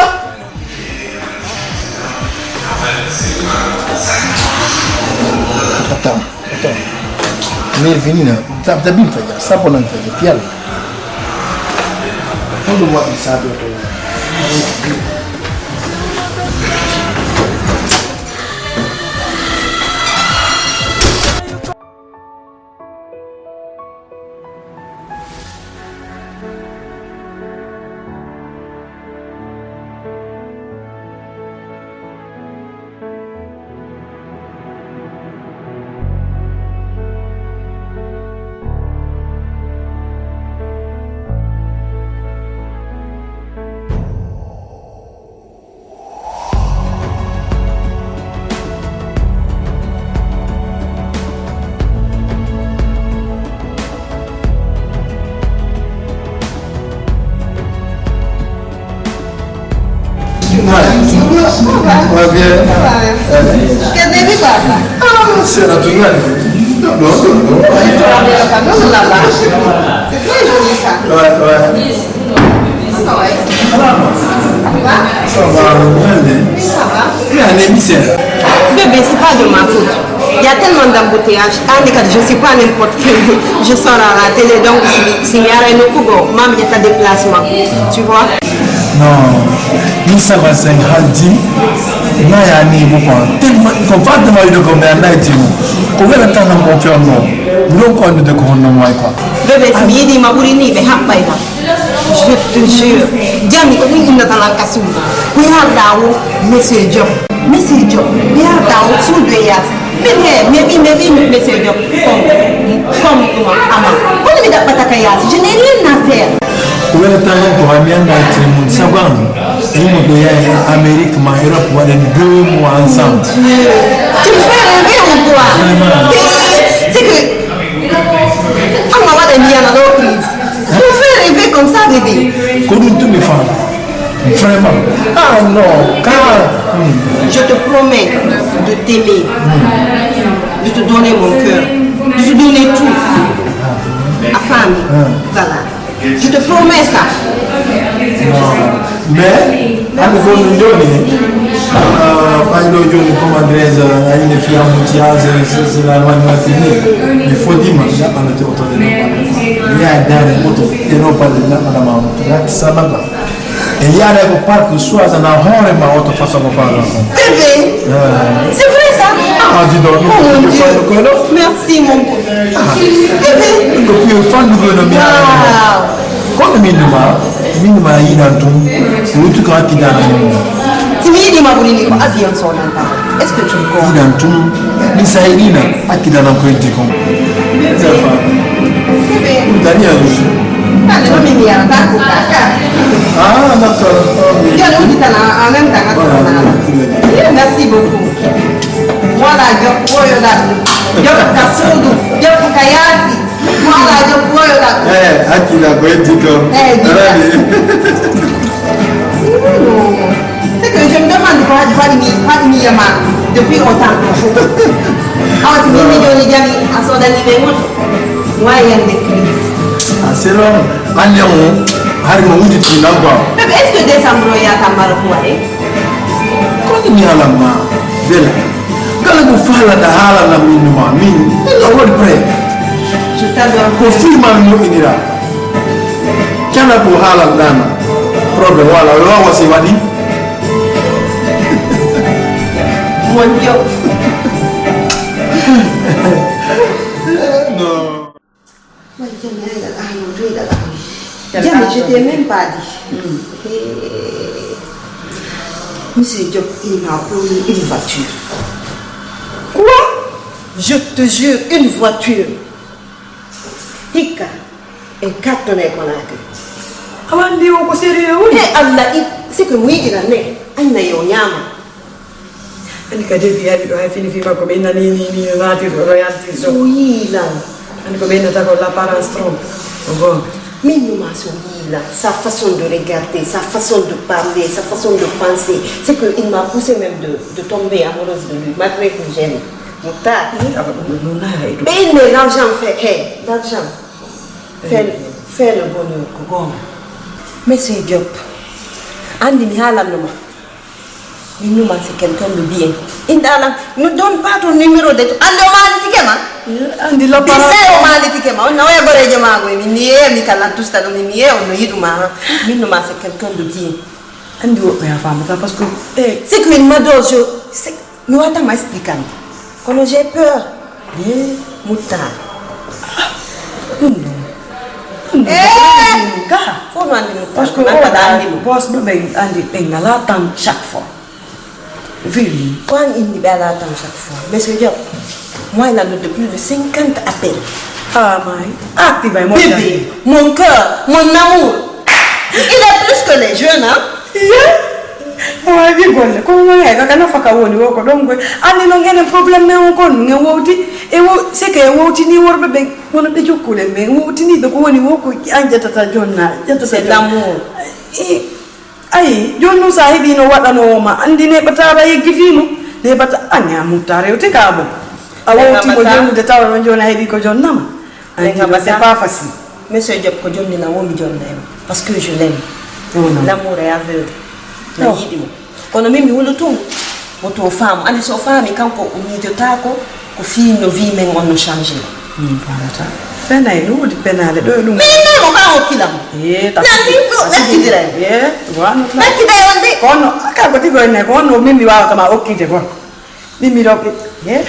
Attends, attends. Mi revenina. Tabta bin faja, sabonan faja, pial. Hoɗum waɗi saabe to? Ouais, ça va. Ça va bien. Ça va, merci. Euh. Quel début, papa? Ah, c'est naturel. Non, non, non, non. Ouais, je te rappelle pas. Non, non, là-bas. C'est très joli, ça. Ouais, ouais. Ah, ouais. Ça va? Ça va, bien, bien. Oui, ça va. Il y a un émissaire. Bébé, c'est pas de ma faute. Il y a tellement d'embouteillages. Ah, regarde, je suis pas n'importe qui. Je sors à la télé, donc si, si il y a un coup, bon, maman, il y a ta déplacement. Tu vois? Non, mi saba sen haldi na ya ni bu kwa. Tellement ko fadda ma ido ko me na ti mo. Ko wala tan mo fi on mo. Ron ko andu de ko honno mo ay kwa. Bébé, si mi yiɗi ma ɓuri ni ɓe haɓɓay ma. Je te jure. Jami ko ɗum innata lan ka suudu. Ko yarda o monsieur Diop. Monsieur Diop. Ko yarda o suudu e yaasi. Min he, mi wi, mi wi, monsieur Diop, comme, comme ɗum ama. Kono mi ɗaɓɓata ka yaasi, je n'ai rien à faire. Wala talan ko ami anda trimon saban. Imo do ya Amérique ma Europe wala ni deux mois ensemble. Mon Dieu. Tu me fais rêver ou quoi? Vraiment. Eh, c'est que, ama waɗa mi yana ɗo, please. Tu me fais rêver comme ça, bébé. Ko ɗum tumi fa. Vraiment. Ah non, car. Hmm. Je te promets de t'aimer, de te donner mon cœur, de te donner tout. A faami? Hmm. Voilà. Je te promets ça. Non. Mais, hande ko no joni, ah, fayɗo joni, comment dirais-je, ayne fi embouteillage, c'est, c'est la loi de la fini. Il faut dire, ma, il y a pas le tour de la. Il y a dans les motos, et non pas de la, madame, ça va pas. E yaada ko parc choisana hoore ma oto façon ko faala ko. Bébé. Eh. C'est vrai ça? Ah, dis donc. Oh mon Dieu. Ko no. Merci mon bébé. Ko piyo fandu ko no mi. Wow. Ko no min ma, min ma yinan tum. Wutu ko akidana mo. Si mi yiɗi ma ɓuri ni ko avion so nan ta. Est-ce que tu me comprends? Yinan tum. Ni sa yidina. Akida na ko eddi ko. Bien ça va. Ɗum dani a yusu. Ande no min mi yarata ko kaka. Ah, d'accord. Ok. Yo ɗum tan en même temps. Voilà, voilà. Merci beaucoup. Voilà, job koyoɗa. Job ka suudu, job ka yaasi. Voilà, job koyoɗa. Eh, akida ko eddi ko. Eh, eddi ko. Alani. C'est que je me demande ko haɗi faɗi mi, faɗi mi yama depuis autant. Awa si min mi joni jami a sodani ɓe moto. Wawi yande crise. Ah, c'est long. Ande o hari mo wutiti nan quoi. Bébé, est-ce que décembre o yata Maroc waɗe? Ko mi halan ma bela. Kala ko falata haalana min numa min min o woni prêt. Je t'adore. Ko fima mi moƴƴinira. Kala ko haalan ɗana. Problème wala o wawa si waɗi. Mon Dieu. Non. Wai jami ay ɗaɗa hano to ɗaɗa. Jami, je t'ai même pas dit. Hmm. Eh, monsieur Diop, il m'a promis une voiture. Quoi? Je te jure, une voiture. Hikka, en kattanay Conakry. Awa, andi o ko sérieux woni? Eh, Allah, i-, c'est que mo yiɗiran ne, anna yo ñaama. Andi ka début ari ɗo, hay fini fi makko, ɓe innani ni, ni, ni, naati ɗo, ɗo yalti ɗo. So yii lan. Andi ko ɓe innata ko l'apparence trompe. Ko bon. Min numa so yii lan, sa façon de regarder, sa façon de parler, sa façon de penser, c'est que il m'a poussé même de, de tomber amoureuse de lui, malgré que j'aime. Moutar. Eh, awa, ɗum ɗo, ɗum ɗo nara e ɗum. Ɓe inne l'argent fait, hey, l'argent fait, fait le bonheur, ko goonga. Monsieur Diop, anndi mi haalanno ma. Min numa c'est quelqu'un de bien. Inɗa lan, mi donne pas ton numéro de, anndi o maaliti ke ma? Eh, anndi la. Billahi o maaliti ke ma. On na oya goreejo maago e min ni yeeya mi kala tusta ɗo min ni yeeya on no yiɗuma ha. Min numa c'est quelqu'un de bien. Anndi woɓɓe a faamata parce que, eh, c'est que il m'adore, je, c'est Mi waɗata ma expliquer kono j'ai peur. Ye, Moutar. Ɗum ɗum. Ɗum ɗum. Eh! Ka. Fof no anndi Moutar. Parce que nan o kala anndi ɗum. Boss ɓe ɓe anndi ɓe ngala temps chaque fois. Vini. Ko an inni ɓe ala temps chaque fois. Monsieur Diop, moi il a de plus de cinquante appels. Ah, my. Active, mon bébé, mon cœur, mon amour. Il est plus que les jeunes, hein? Iye. Awa wi golle ko mo he kaka nafa ka woni wo ko ɗon goy. Anni no ngenen problème men on kon ngen wowti. E wo c'est que en wowtini worɓe ɓen wono ɓe jokkule men wowtiniɓe ko woni wo ko an ƴettata jonna ƴettata. C'est l'amour. I Ayi, jooni noon so a heɓii no waɗanoo ma, anndi neeɓataa a yeggitii mo. Neeɓataa, a ñaamuttaa rewte kaa mo. A wowti mo jooni de tawa noon jooni a heɓii ko jonnama. Anndi ɗum c'est pas facile. Monsieur Diop ko jonni na woo mi jonna e mo. Parce que je l'aime. L'amour est aveugle. Na yiɗi mo. Kono min mi hulutu mo. Woto o faamu. Anndi so o faami kanko o miijotaako ko fii no vie men on no changé. Min faamata. Fenay no woodi penaale ɗo e ɗum. Mi innay mo kaa hokkila mo. Ee, ta. Nan ni o ɓettidira en. Ee, wano. Ɓettida en de. Kono aka ko tigo enne kono min mi waawata ma okkide kon. Min mi ɗo. Ee.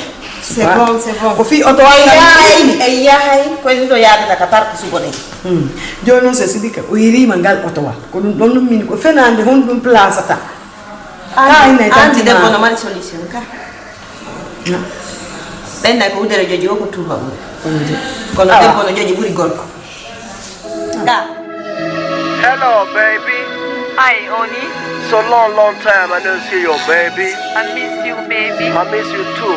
C'est bon, c'est bon. Ko fii oto walla. Yahay, e yahay ko en ɗo yaadata ka tarko sugo ɗen. Hmm. Jooni noon so Sidika o yiriima ngal otowa ko ɗum ɗon ɗum min ko fenaande honɗum plasata. Kaay ne anndi debbo no mari solution ka. Ɓen nay ko udere joji o ko tuuba ɓuri. Kono debbo no joji ɓuri gorko. Ka. Hello, baby. Hi, Oni. So long, long time I don't see you, baby. I miss you, baby. I miss you too.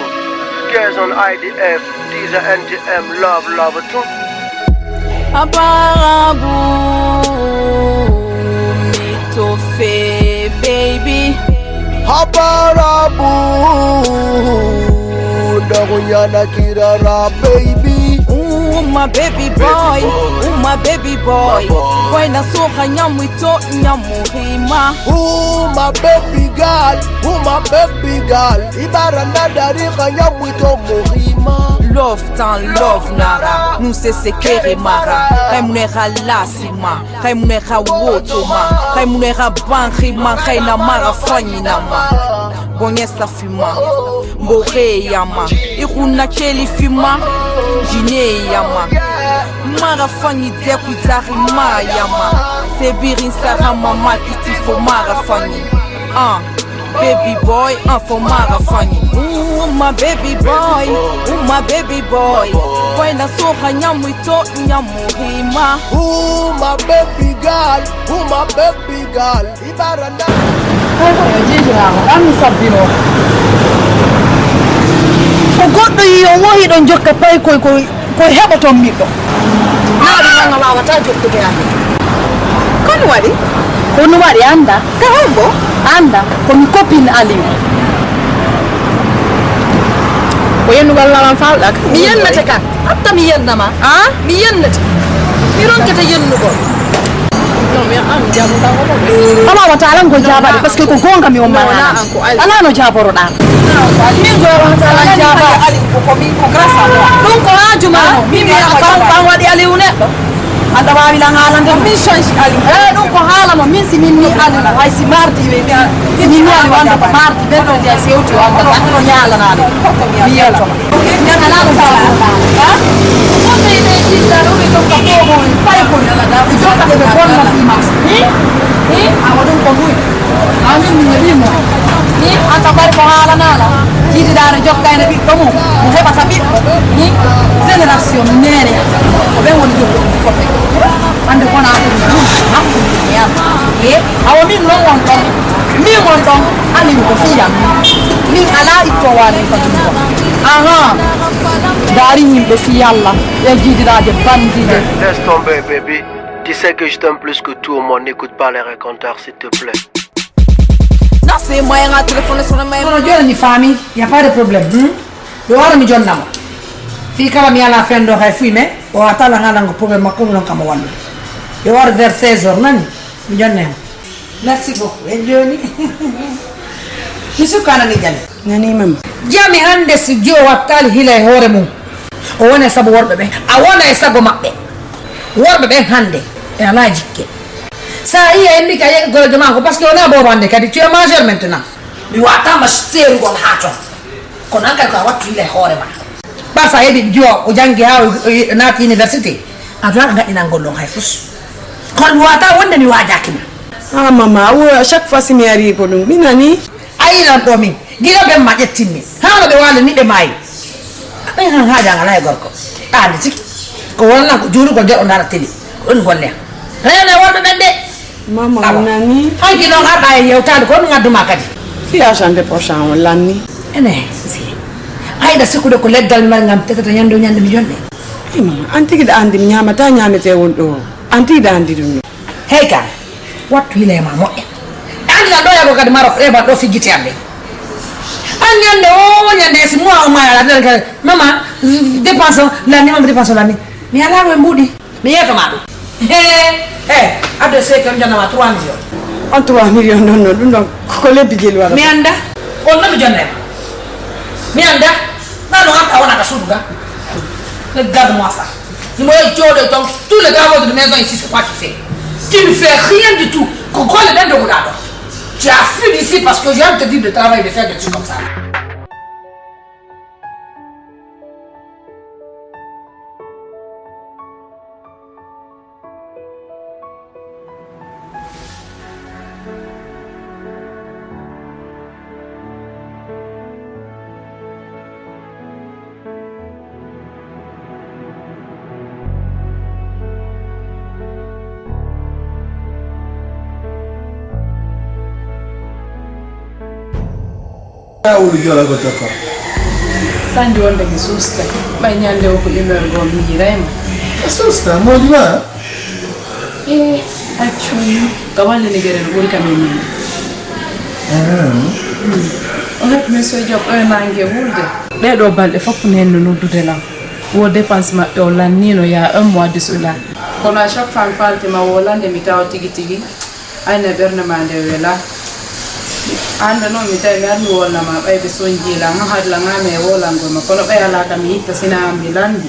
Girls on I D F, these are N T M, love, love too. Abarabu, mi to fe, baby. Habarabu, dogo yana kirara, baby. Ooh, my baby boy, ooh, my baby boy. Boy na soha nyamu ito nyamu hima. Ooh, my baby girl, ooh, my baby girl. Ibara na dari ka nyamu ito muhima. Love tan love nara, nu se se kere mara. Kai mune halasi ma. Xay mune xa woto ma, xay mune xa banxi ma, xay na mara fañi na ma. Boñe safi ma, mboxe ya ma, i xuna keli fi ma, jine ya ma. Mara fañi deku zari ma ya ma, se birin sara ma ma titi fo mara fañi. Ah. Baby boy, enfant mara fañi. Ooh, my baby boy, ooh, my baby boy. Boy na soha nyamu ito nyamu hima. Ooh, my baby girl, ooh, my baby girl. Ibara na. Koko yo jejiraama ɗan mi sabbinoo. Ko goɗɗo yii on wohi ɗon jokka pay koy koy. Ko heɓoton miɗo. Naɗi nanga wawata jokkude amin. Ko no waɗi? Ko no waɗi annda? Ka hombo? Annda ko mi copine Aliou. Ko yennugol lalam falɗak. Mi yennete kan. Hatta mi yennama. Ah? Mi yennete. Mi ronkete yennugol. Ama wata alan ko jabaɗe parce que ko gonga mi on mara. Ala no jaboroɗa. Min ko wata alan jaba. Ko min ko grâce à moi. Ɗum ko haaju ma. Min mi kan kan waɗi Aliou neɗɗo. Anda wawi lan haalande ɗum. Min change Aliou. Eh, ɗum ko haalano min si min ni Aliou hay si mardi ɓe mbiya si min ni Aliou anda ko mardi mercredi hay si hewti o anda tan no ñaalanaɗo. Mi yewtoma. Awa ɗum ko buy. Amin mi heɓimo. Ni anta bari ko haalanala. Jiididaare jokkayno ɓiɗɗo mum. Mo heɓata ɓiɗɗo. Ni génération neene. Ko ɓen woni jokkoo ɗum fof. Hannde kono a ɗum ɗum hakkunde yam. E awa min non won ɗon. Min won ɗon. Amin ko fiyam. Min alaa ittoowo amin ko ɗum ɗon. Ahaa. Daari yimɓe fii Yalla e jiididaaje bandiiɓe. Laisse tomber, baby. Tu sais que je t'aime plus que tout au monde. N'écoute pas les raconteurs, s'il te plaît. Nase moyen à téléphoner sur le même. Kono jooni mi faami, y a pas de problème. Hmm? Yo waro mi jonnamo. Fii kala mi ala fendo hay fuy me. O atala ngala ngo problème makko non kam wallu. Yo waro vers seize heures nani. Mi jonne. Merci beaucoup. E jooni. Mi sukkanani jale. Nani mam. Jami hannde si jo wattali hila e hoore mum. O wona e sabu worɓe ɓen. A wona e sago maɓɓe. Worɓe ɓen hannde e alaa jikke. Sa iya en mika yeɗi gorojo ma ko parce que wona bobo hannde kadi tu es majeur maintenant. Mi watama seerugol ha ton. Kono an kadi ko a wattu hila e hoore ma. Ɓa sa heɓi jo o janngi ha o naati université. A dowaka gaɗɗinangol ɗon hay fus. Kono mi wata wonde mi wajakima. Ha mama a wo chaque fois si mi ari ko ɗum mi nani. A yilan ɗo min gila ɓen ma ƴettinmi hano ɓe wali ni ɓe maayi. Ɓen han haaja ngala e gorko. Ɗaande tigi ko wonnan ko juurugol joɗo ndara télé. Ko ɗum golle am. Rewne worɓe ɓen de. Mama mi nani. Hanki noon arɗa e yewtaade ko ɗum adduma kadi. Fiya sande prochain o lanni. Ene si. Ayda sikkude ko leggal mi mari ngam tetata ñande o ñande mi jonɗe. Ay mama an tigi ɗa andi mi ñamata ñamete won ɗo. An tigi ɗa andi ɗum. Hey ka. Wattu hila e ma moƴƴa. Ɗo yago kadi Maroc, ɗo e ban ɗo fijjiti am ɗe. An ñande o ñande, si moi o maya, la, la, la, mama, dépense o, lanni, mama, dépense o, lanni. Mi ala ko e mbuuɗi. Mi yeeto ma ɗum. He, he, adde seki on jannama trois millions. On trois millions ɗon, non, ɗum ɗon ko lebbi gel wara. Mi annda. On no mi jonnay ma. Mi annda. Nano an ka wona ka suudu ga. Regarde-moi ça. Ni mo jooɗo ton, tous les travaux de maison ici, c'est quoi tu fais? Tu ne fais rien du tout. Ko golle ɗen doguɗa ɗo. Tu as fui d'ici parce que je viens te dire de travailler, de faire des trucs comme ça. Wulu jola ko tokka. Tan wonde mi suusta. Ɓay ñande o ko humeur goo mi yiray ma. A suusta, moodi ma? E accumi. Ka wallini gerel ɓuri kam e min. O heɓ monsieur Diop ɗo e nange wulde. Ɗee ɗoo balɗe fof nenno noddude lam. Wo dépense maɓɓe o lannino ya un mois de cela. Kono à chaque fois mi faalti ma wolande mi tawa tigi tigi. Ayne ɓernde ma nde wela. Hannde noon mi tawi mi armi wolna ma ɓay ɓe sonji lan, han hadla ngami e wolangol ma. Kono ɓay alaa ka mi itta sina an mi lanndi.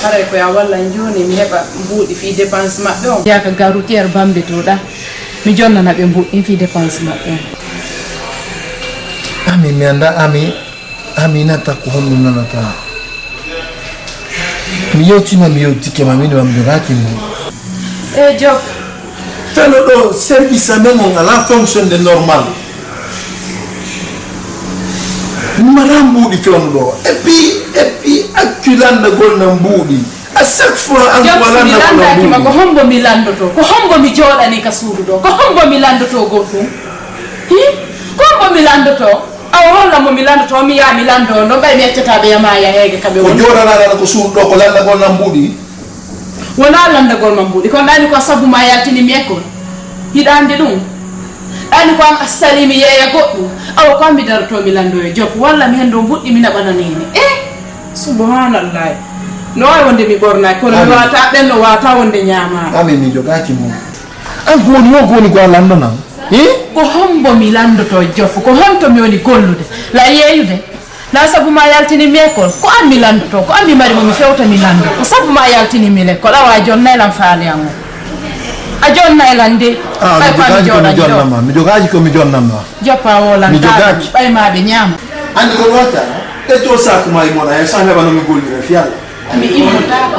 Haray ko ya wallan jooni mi heɓa mbuuɗi fii dépense maɓɓe on. Yaaka gare routière Bambi to ɗa. Mi jonnana ɓe mbuuɗi fii dépense maɓɓe on. Ami mi annda, ami, ami nata ko honɗum nanata. Mi yewtima, mi yewtike ma, min ma mi jogaaki mo. E Job. Tano ɗo service amen on ala fonctionde normal. Mara mbuuɗi fewno ɗo. Et puis, et puis, accu lanndagol na mbuuɗi. À chaque fois, an ko Job, si mi lanndaki ma, ko hombo mi lanndoto? Ko hombo mi jooɗani ka suudu ɗo? Ko hombo mi lanndoto goɗɗum? Hi? Ko hombo mi lanndoto? Awa holla mo mi lanndoto, mi yaha mi lanndo on ɗon, ɓay mi accata ɓe yama yaheege kamɓe. Ko woni jooɗanaɗa ko suudu ɗo, ko lanndagol na mbuuɗi? Wonaa lanndagol ma mbuuɗi, kono ɗaani ko a sabu ma yaltini mi école. Hiɗa anndi ɗum? Ɗaani ko an a salii mi yeeya goɗɗum. Awa ko an mi daroto mi lanndo e Job, walla mi hendo mbuuɗi mi naɓana neene. Eh! Subhanallahi. No waawi wonde mi ɓornaaki, kono mi waata ɓen no waata wonde ñaamaano. Ami mi jogaaki mo. An ko woni yo ko woni ko a lanndana? Eh? Ko hombo mi lanndoto Job? Ko honto mi woni gollude? La yeeyude? Na sabu ma yaltini mi école? Ko an mi lanndoto, ko an mi mari mo mi fewta mi lanndo. Ko sabu ma yaltini mi l'école, awa a jonnay lan faale an o. A jonnay lan de. Ah, ɓay mi ko a mi jogaaki ko mi jooɗani ɗo. Jonnama. Mi jogaaki ko mi jonnama. Joppa o lan mi jogaaki. Ɓay ma ɓe ñaama. Anndi ko watta? E to saku ma e mona, e sa heɓa no mi gollira fi Alla. Mi immotaako.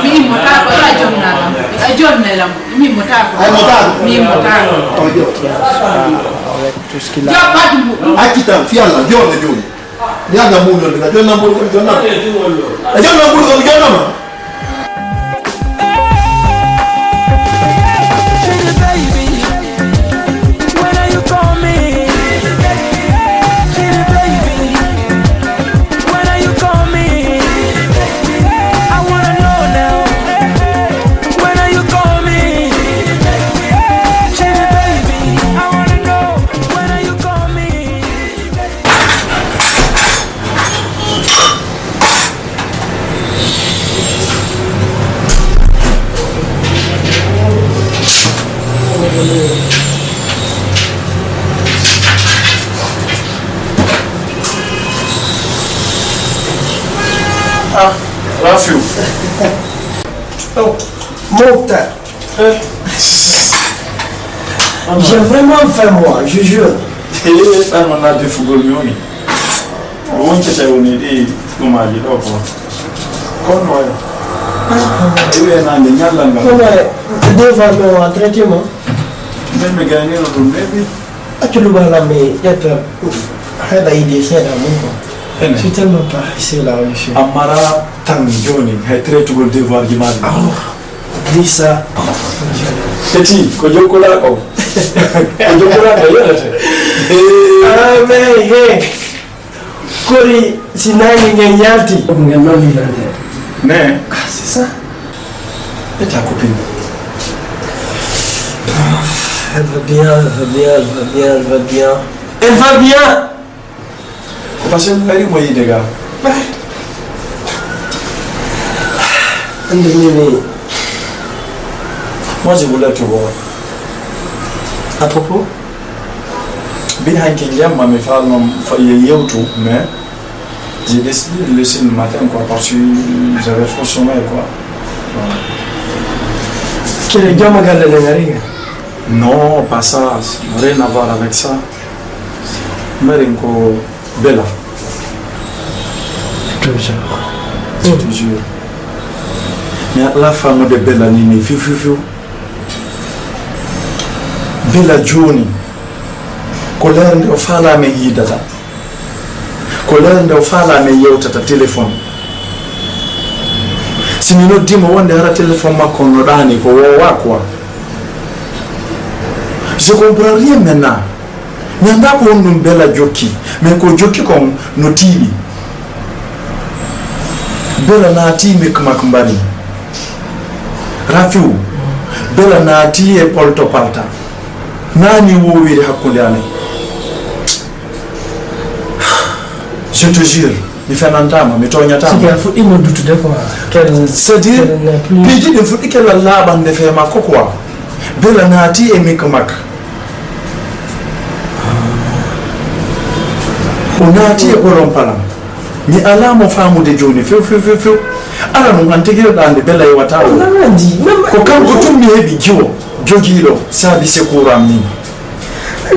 Mi immotaako. A jonnaa lam. A jonnay lam. Mi immotaako. A immotaako? Mi immotaako. O jo. Joɓɓatu mbuɗu. Accitan fi Alla, joɗo jooni. Mi anda mbuɗu on, a jonna mbuɗu kon jonnama. A jonna mbuɗu kon jonnama. When are you coming? When are you coming? I wanna know now. When are you coming? Chili baby, I wanna know. When are you coming? Ah, Rafiu. Oh, Mokta. J'ai vraiment faim, moi, je jure. Ɗan wona defugol mi woni. Ko woncata woni ɗi ɗumaaji ɗo ko. Kono wayi. Iwi e nange ñallal ngal. Kono wayi, des fois mi wawa traité ma. Min mi gaynino ɗum neeɓi. Accu lubalam mi ƴetta heɗa idée seeɗa mum quoi. Ene. Je suis tellement paresseux là où je suis. A mara tan jooni hay traitugol devoir ji maɗa. Awa. Lisa. Keti, ko jokkolaa ko. Ko jokkolaa ko yonata. Ah, mais, hey. Kori, si naange ngen yalti. Ko ngel noon yilande. Mais. Ah, c'est ça. Et ta copine? Elle va bien, elle va bien, elle va bien, elle va bien. Elle va bien. Ko parce que mi ari mo yiide ga. Ande mimi. Moi, je voulais te voir. À propos? Mbi hanki jemma mi falno fa ye yewtu, mais j'ai décidé de laisser le matin, quoi, parce que j'avais trop sommeil, quoi. Voilà. Kele joma galle ne ngari ga? Non, pas ça, rien à voir avec ça. Mari ko Bella. Toujours. C'est toujours. Mais à la femme de Bella ni, ni, fiu, fiu, fiu. Bella joni. Ko lernde o fala men yidata. Ko lernde o fala men yewtata téléphone. Si mi noddimo wonde hara téléphone makko no ɗaani ko wowa quoi. Je comprends rien maintenant. Mi anndaa ko honɗum Bella jokki, mais ko jokki kon no tiiɗi. Bella naati mikmak mbari. Rafiu, Bella naati e polto palta. Naani wowiri hakkunde amen. Je te jure, mi fenantaama, mi tooñataama. Sike a fuɗɗiima duttude quoi. C'est-à-dire, piiji ɗin fuɗɗike lallaaɓande fee makko quoi. Bella naati e mikmak. O naati e polon palan. Mi alaa mo faamude jooni few, few, few, few. Ara nun an tigirɗaa nde Bella yewata o. Ko kanko tun mi heɓi jiwo jogiiɗo saabi secours am min.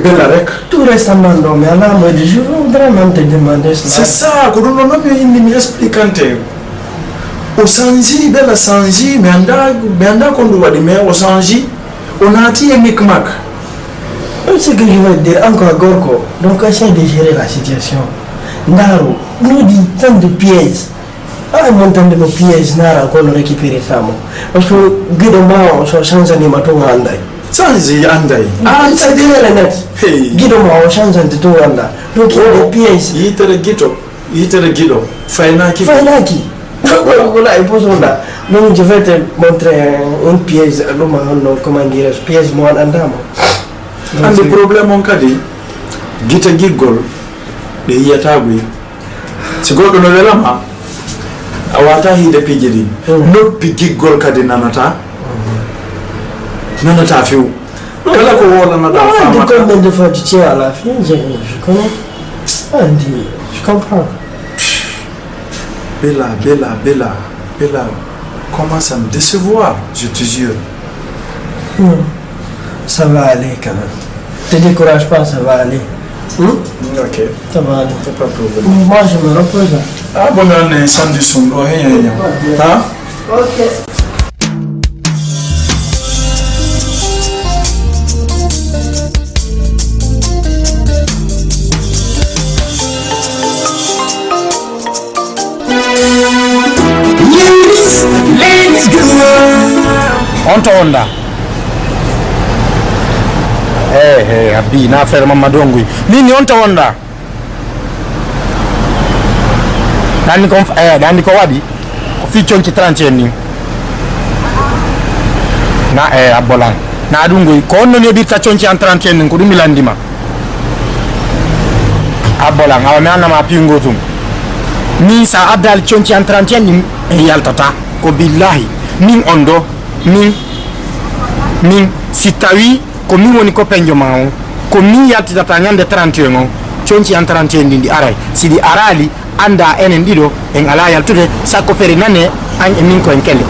Bella rek. Tout récemment ɗo, mi alaa mo de, je voudrais même te demander cela. C'est ça, ko ɗum ɗon non mi inni mi expliquante. O sanji, Bella sanji, mi anndaa, mi anndaa ko ɗum waɗi, mais o sanji. O naati e mikmak. Tout ce que je veux dire encore, gorko, donc essaye de gérer la situation. Ndaaru, no di tant de pièges. Ah, mon tande mo piège nara ko no récupérer ça mo. Parce que giɗo ma o so change ni ma to anday. Change anday. Ah, c'est dire net. Hey. Giɗo ma o change de to anda. Donc il y a des pièges. Yitere giɗo, yitere giɗo. Faynaki. Faynaki. Ko la e poso da. Donc je vais te montrer un piège. Ɗum on, comment dirais-je, piège mo an andama. Andi problème on kadi. Gita giggol. Ɓe yiyata buy. Si goɗɗo no welama, a wata hiide piiji ɗin. Mm. Noppi giggol kadi nanata. Mm. Nanata few. Kala ko wolanaɗa famata. Combien de fois tu tiens à la fin? Je, je connais. Andi, je comprends. Bella, Bella, Bella, Bella commence à me décevoir, je te jure. Non. Ça va aller quand même. Te décourage pas, ça va aller. Hmm? Ok. Ça va aller. C'est pas de problème. Moi, je me repose là. Ah, bon, on est samedi, son, oh, hey, hey, hey. Hein? Ok. Ladies, ladies, girl. On to wonda? Eh, eh, Abdi, na frère Mamadou Nguy. Min ni on to wonda? Dandi ko, eh, dandi ko waɗi? Ko fi conci trente en ni. Na, eh, Abbolan. Na ɗum goy. Ko on non yoɓirta conci en trente en ni, ko ɗum mi landima. Abbolan, awa mi annama pingo tum. Min sa addali conci en trente en ɗin, en yaltata. Ko billahi. Min on ɗo. Min, min, si tawi ko min woni ko penjo ma on, ko min yaltidata ñande trente et un on, conci an trente et un ɗin ɗi aray. Si ɗi arali, anda enen ɗiɗo, en ala yaltude, sakko fere nane, an e min ko en kele.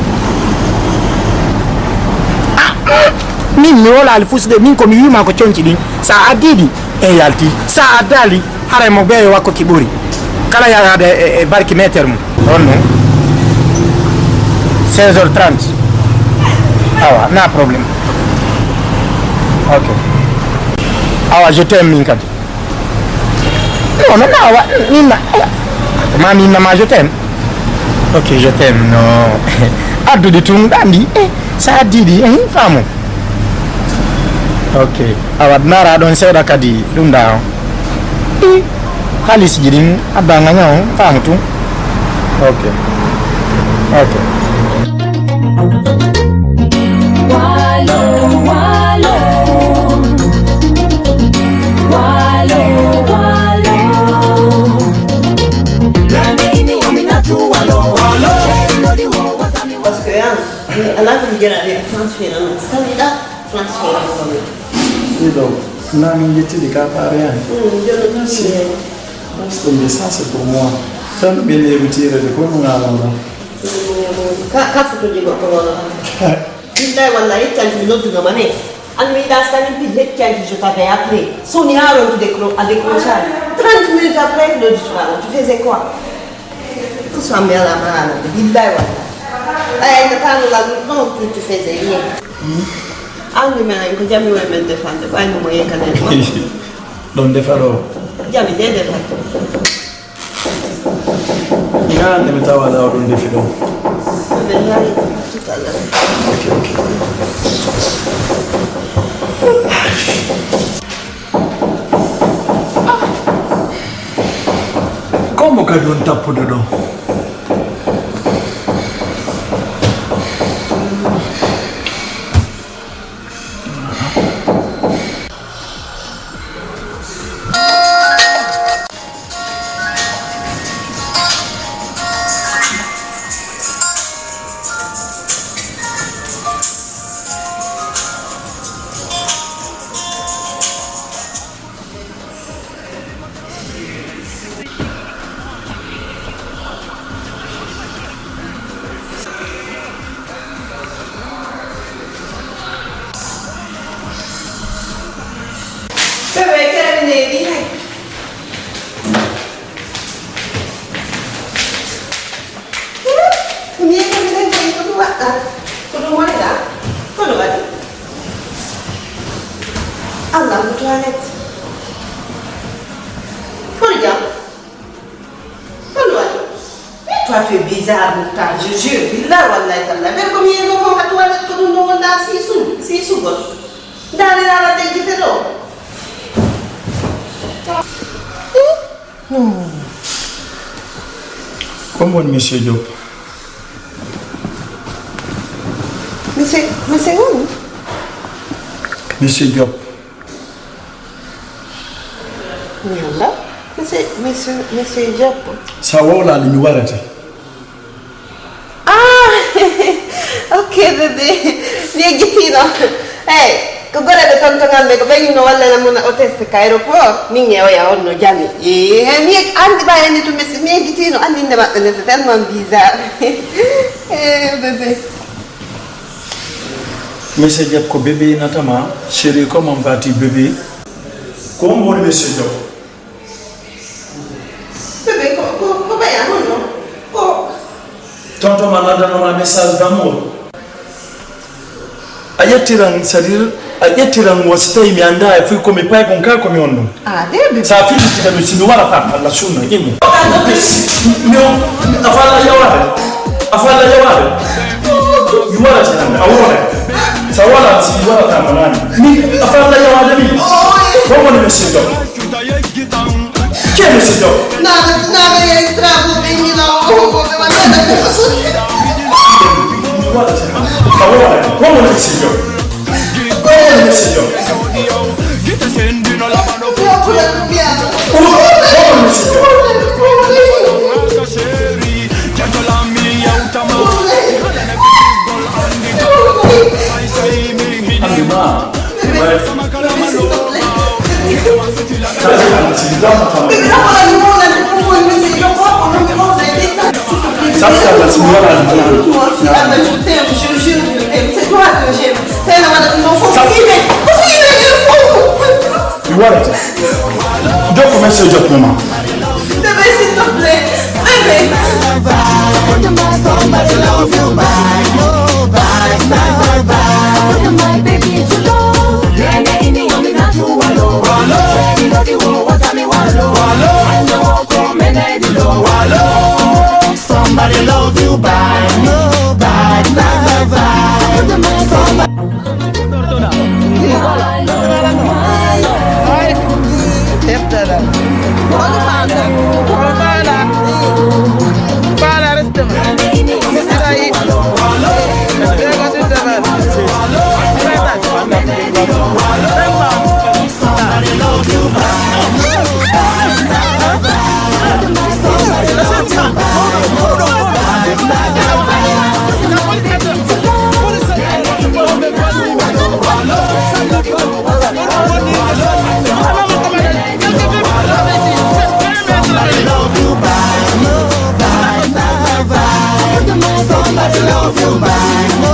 Ah, ah, min mi wolali fusude, min ko mi wima ko conci ɗin, sa addi ɗi, en yalti, sa addali, haray mo ɓeeyo wakko ki ɓuri. Kala yaade e, e barki meter mum. On non. Seize heures trente. Awa, na problème. Ok. Awa, je t'aime min kadi. Non, non, non, awa, min na, awa. Ma min na ma je t'aime. Ok, je t'aime, non. Adduɗi tun, ɗanɗi. Eh. Sa addi ɗi, eh, faamu. Ok. Awa, nara ɗon seeɗa kadi, ɗum ɗa on. I, halisiji ɗin, adda ngaña on, faamu tun. Ok. Ok. Walo, walo. Alaa ko mi jaraade transfert am, salmiɗa transfert am. Ɗiɗo, naa min yettidi ka paare an. Jono merci. Merci, ça c'est pour moi. Tan ɓe neeɓi tiirede ko no ŋaalan ɗon. Ka ka fotoji goɗɗo wala. Billahi wallahi yettanti mi noddugama ne. An mi yiɗa sani pil yettanti je t'avais appelé. Soni haron tu décro a décroché. Trente minutes après le tu faisais quoi? Fusam yala maana billahi wallahi. Ay na tanu la non tu tu faisais rien. Anndi men ko jami woni men defande ɓayno mo yenkane ɗon defa ɗo. Jami de defa. Ina anndi mi tawa ɗa oɗon defi ɗon. Ɓe laari tutalla. Ok, ok. Kombo kadi on tappude ɗo. Bébé, terminé, di hay. Ko mi yehi mi dañi ko ɗum waɗɗa. Ko ɗum woni ɗa? Ko ɗum waɗi? Allah ko toilette. Ko ɗum jam? Ko ɗum waɗi? Mais toi tu es bizarre, Moutar, je jure. Billah wallahi tallah. Ɓen ko mi yehi ko ka toilette ko ɗum ɗo wonda si sun, si sugol. Ndaari laara de gite ɗo. Ko woni monsieur Diop? Monsieur, monsieur woni? Monsieur Diop. Mi annda. Monsieur, monsieur, monsieur Diop. Sa wowlaali mi warete. Ah, ok bébé, mi yejjitiino. Hey, ko goreɓe tontoŋal ɓe ko ɓe yinno wallana mum o test ka aéroport. Min e oya on no jami. Eh, mi yej andi ba andi to mesi mi yejjitiino andi inde maɓɓe ne c'est tellement bizarre. Eh, bébé. Monsieur Diop ko bébé natama, chérie comment vas-tu bébé? Ko on woni monsieur Diop? Bébé, ko, ko, ko ɓeya honno? Ko tonton ma landanoma message d'amour. A ƴettiran, c'est-à-dire, a ƴettiran wo si tawi mi annda e fuy ko mi pay kon ka ko mi on ɗum. Ah, de bébé. Sa fillitita mi si mi warata Allah sunna imo. Mi o a falla yawade. A falla yawade. Mi warata hande a wona. Sa wala si mi warata ma nani. Mi a falla yawade mi. Ko woni mi siddo. Qui est monsieur Diop? Nada, nada, il y a un travaux, mais il a un gros problème, nada, nada, nada. Comment on est monsieur Diop? Comment on est monsieur Diop? Comment on est monsieur Diop? Andi ma. Mi warata. Jokko men so jokko ma. Bébé, s'il te plaît. Bébé. Somebody love you bad, bad, bad, bad. Somebody Love you, man. No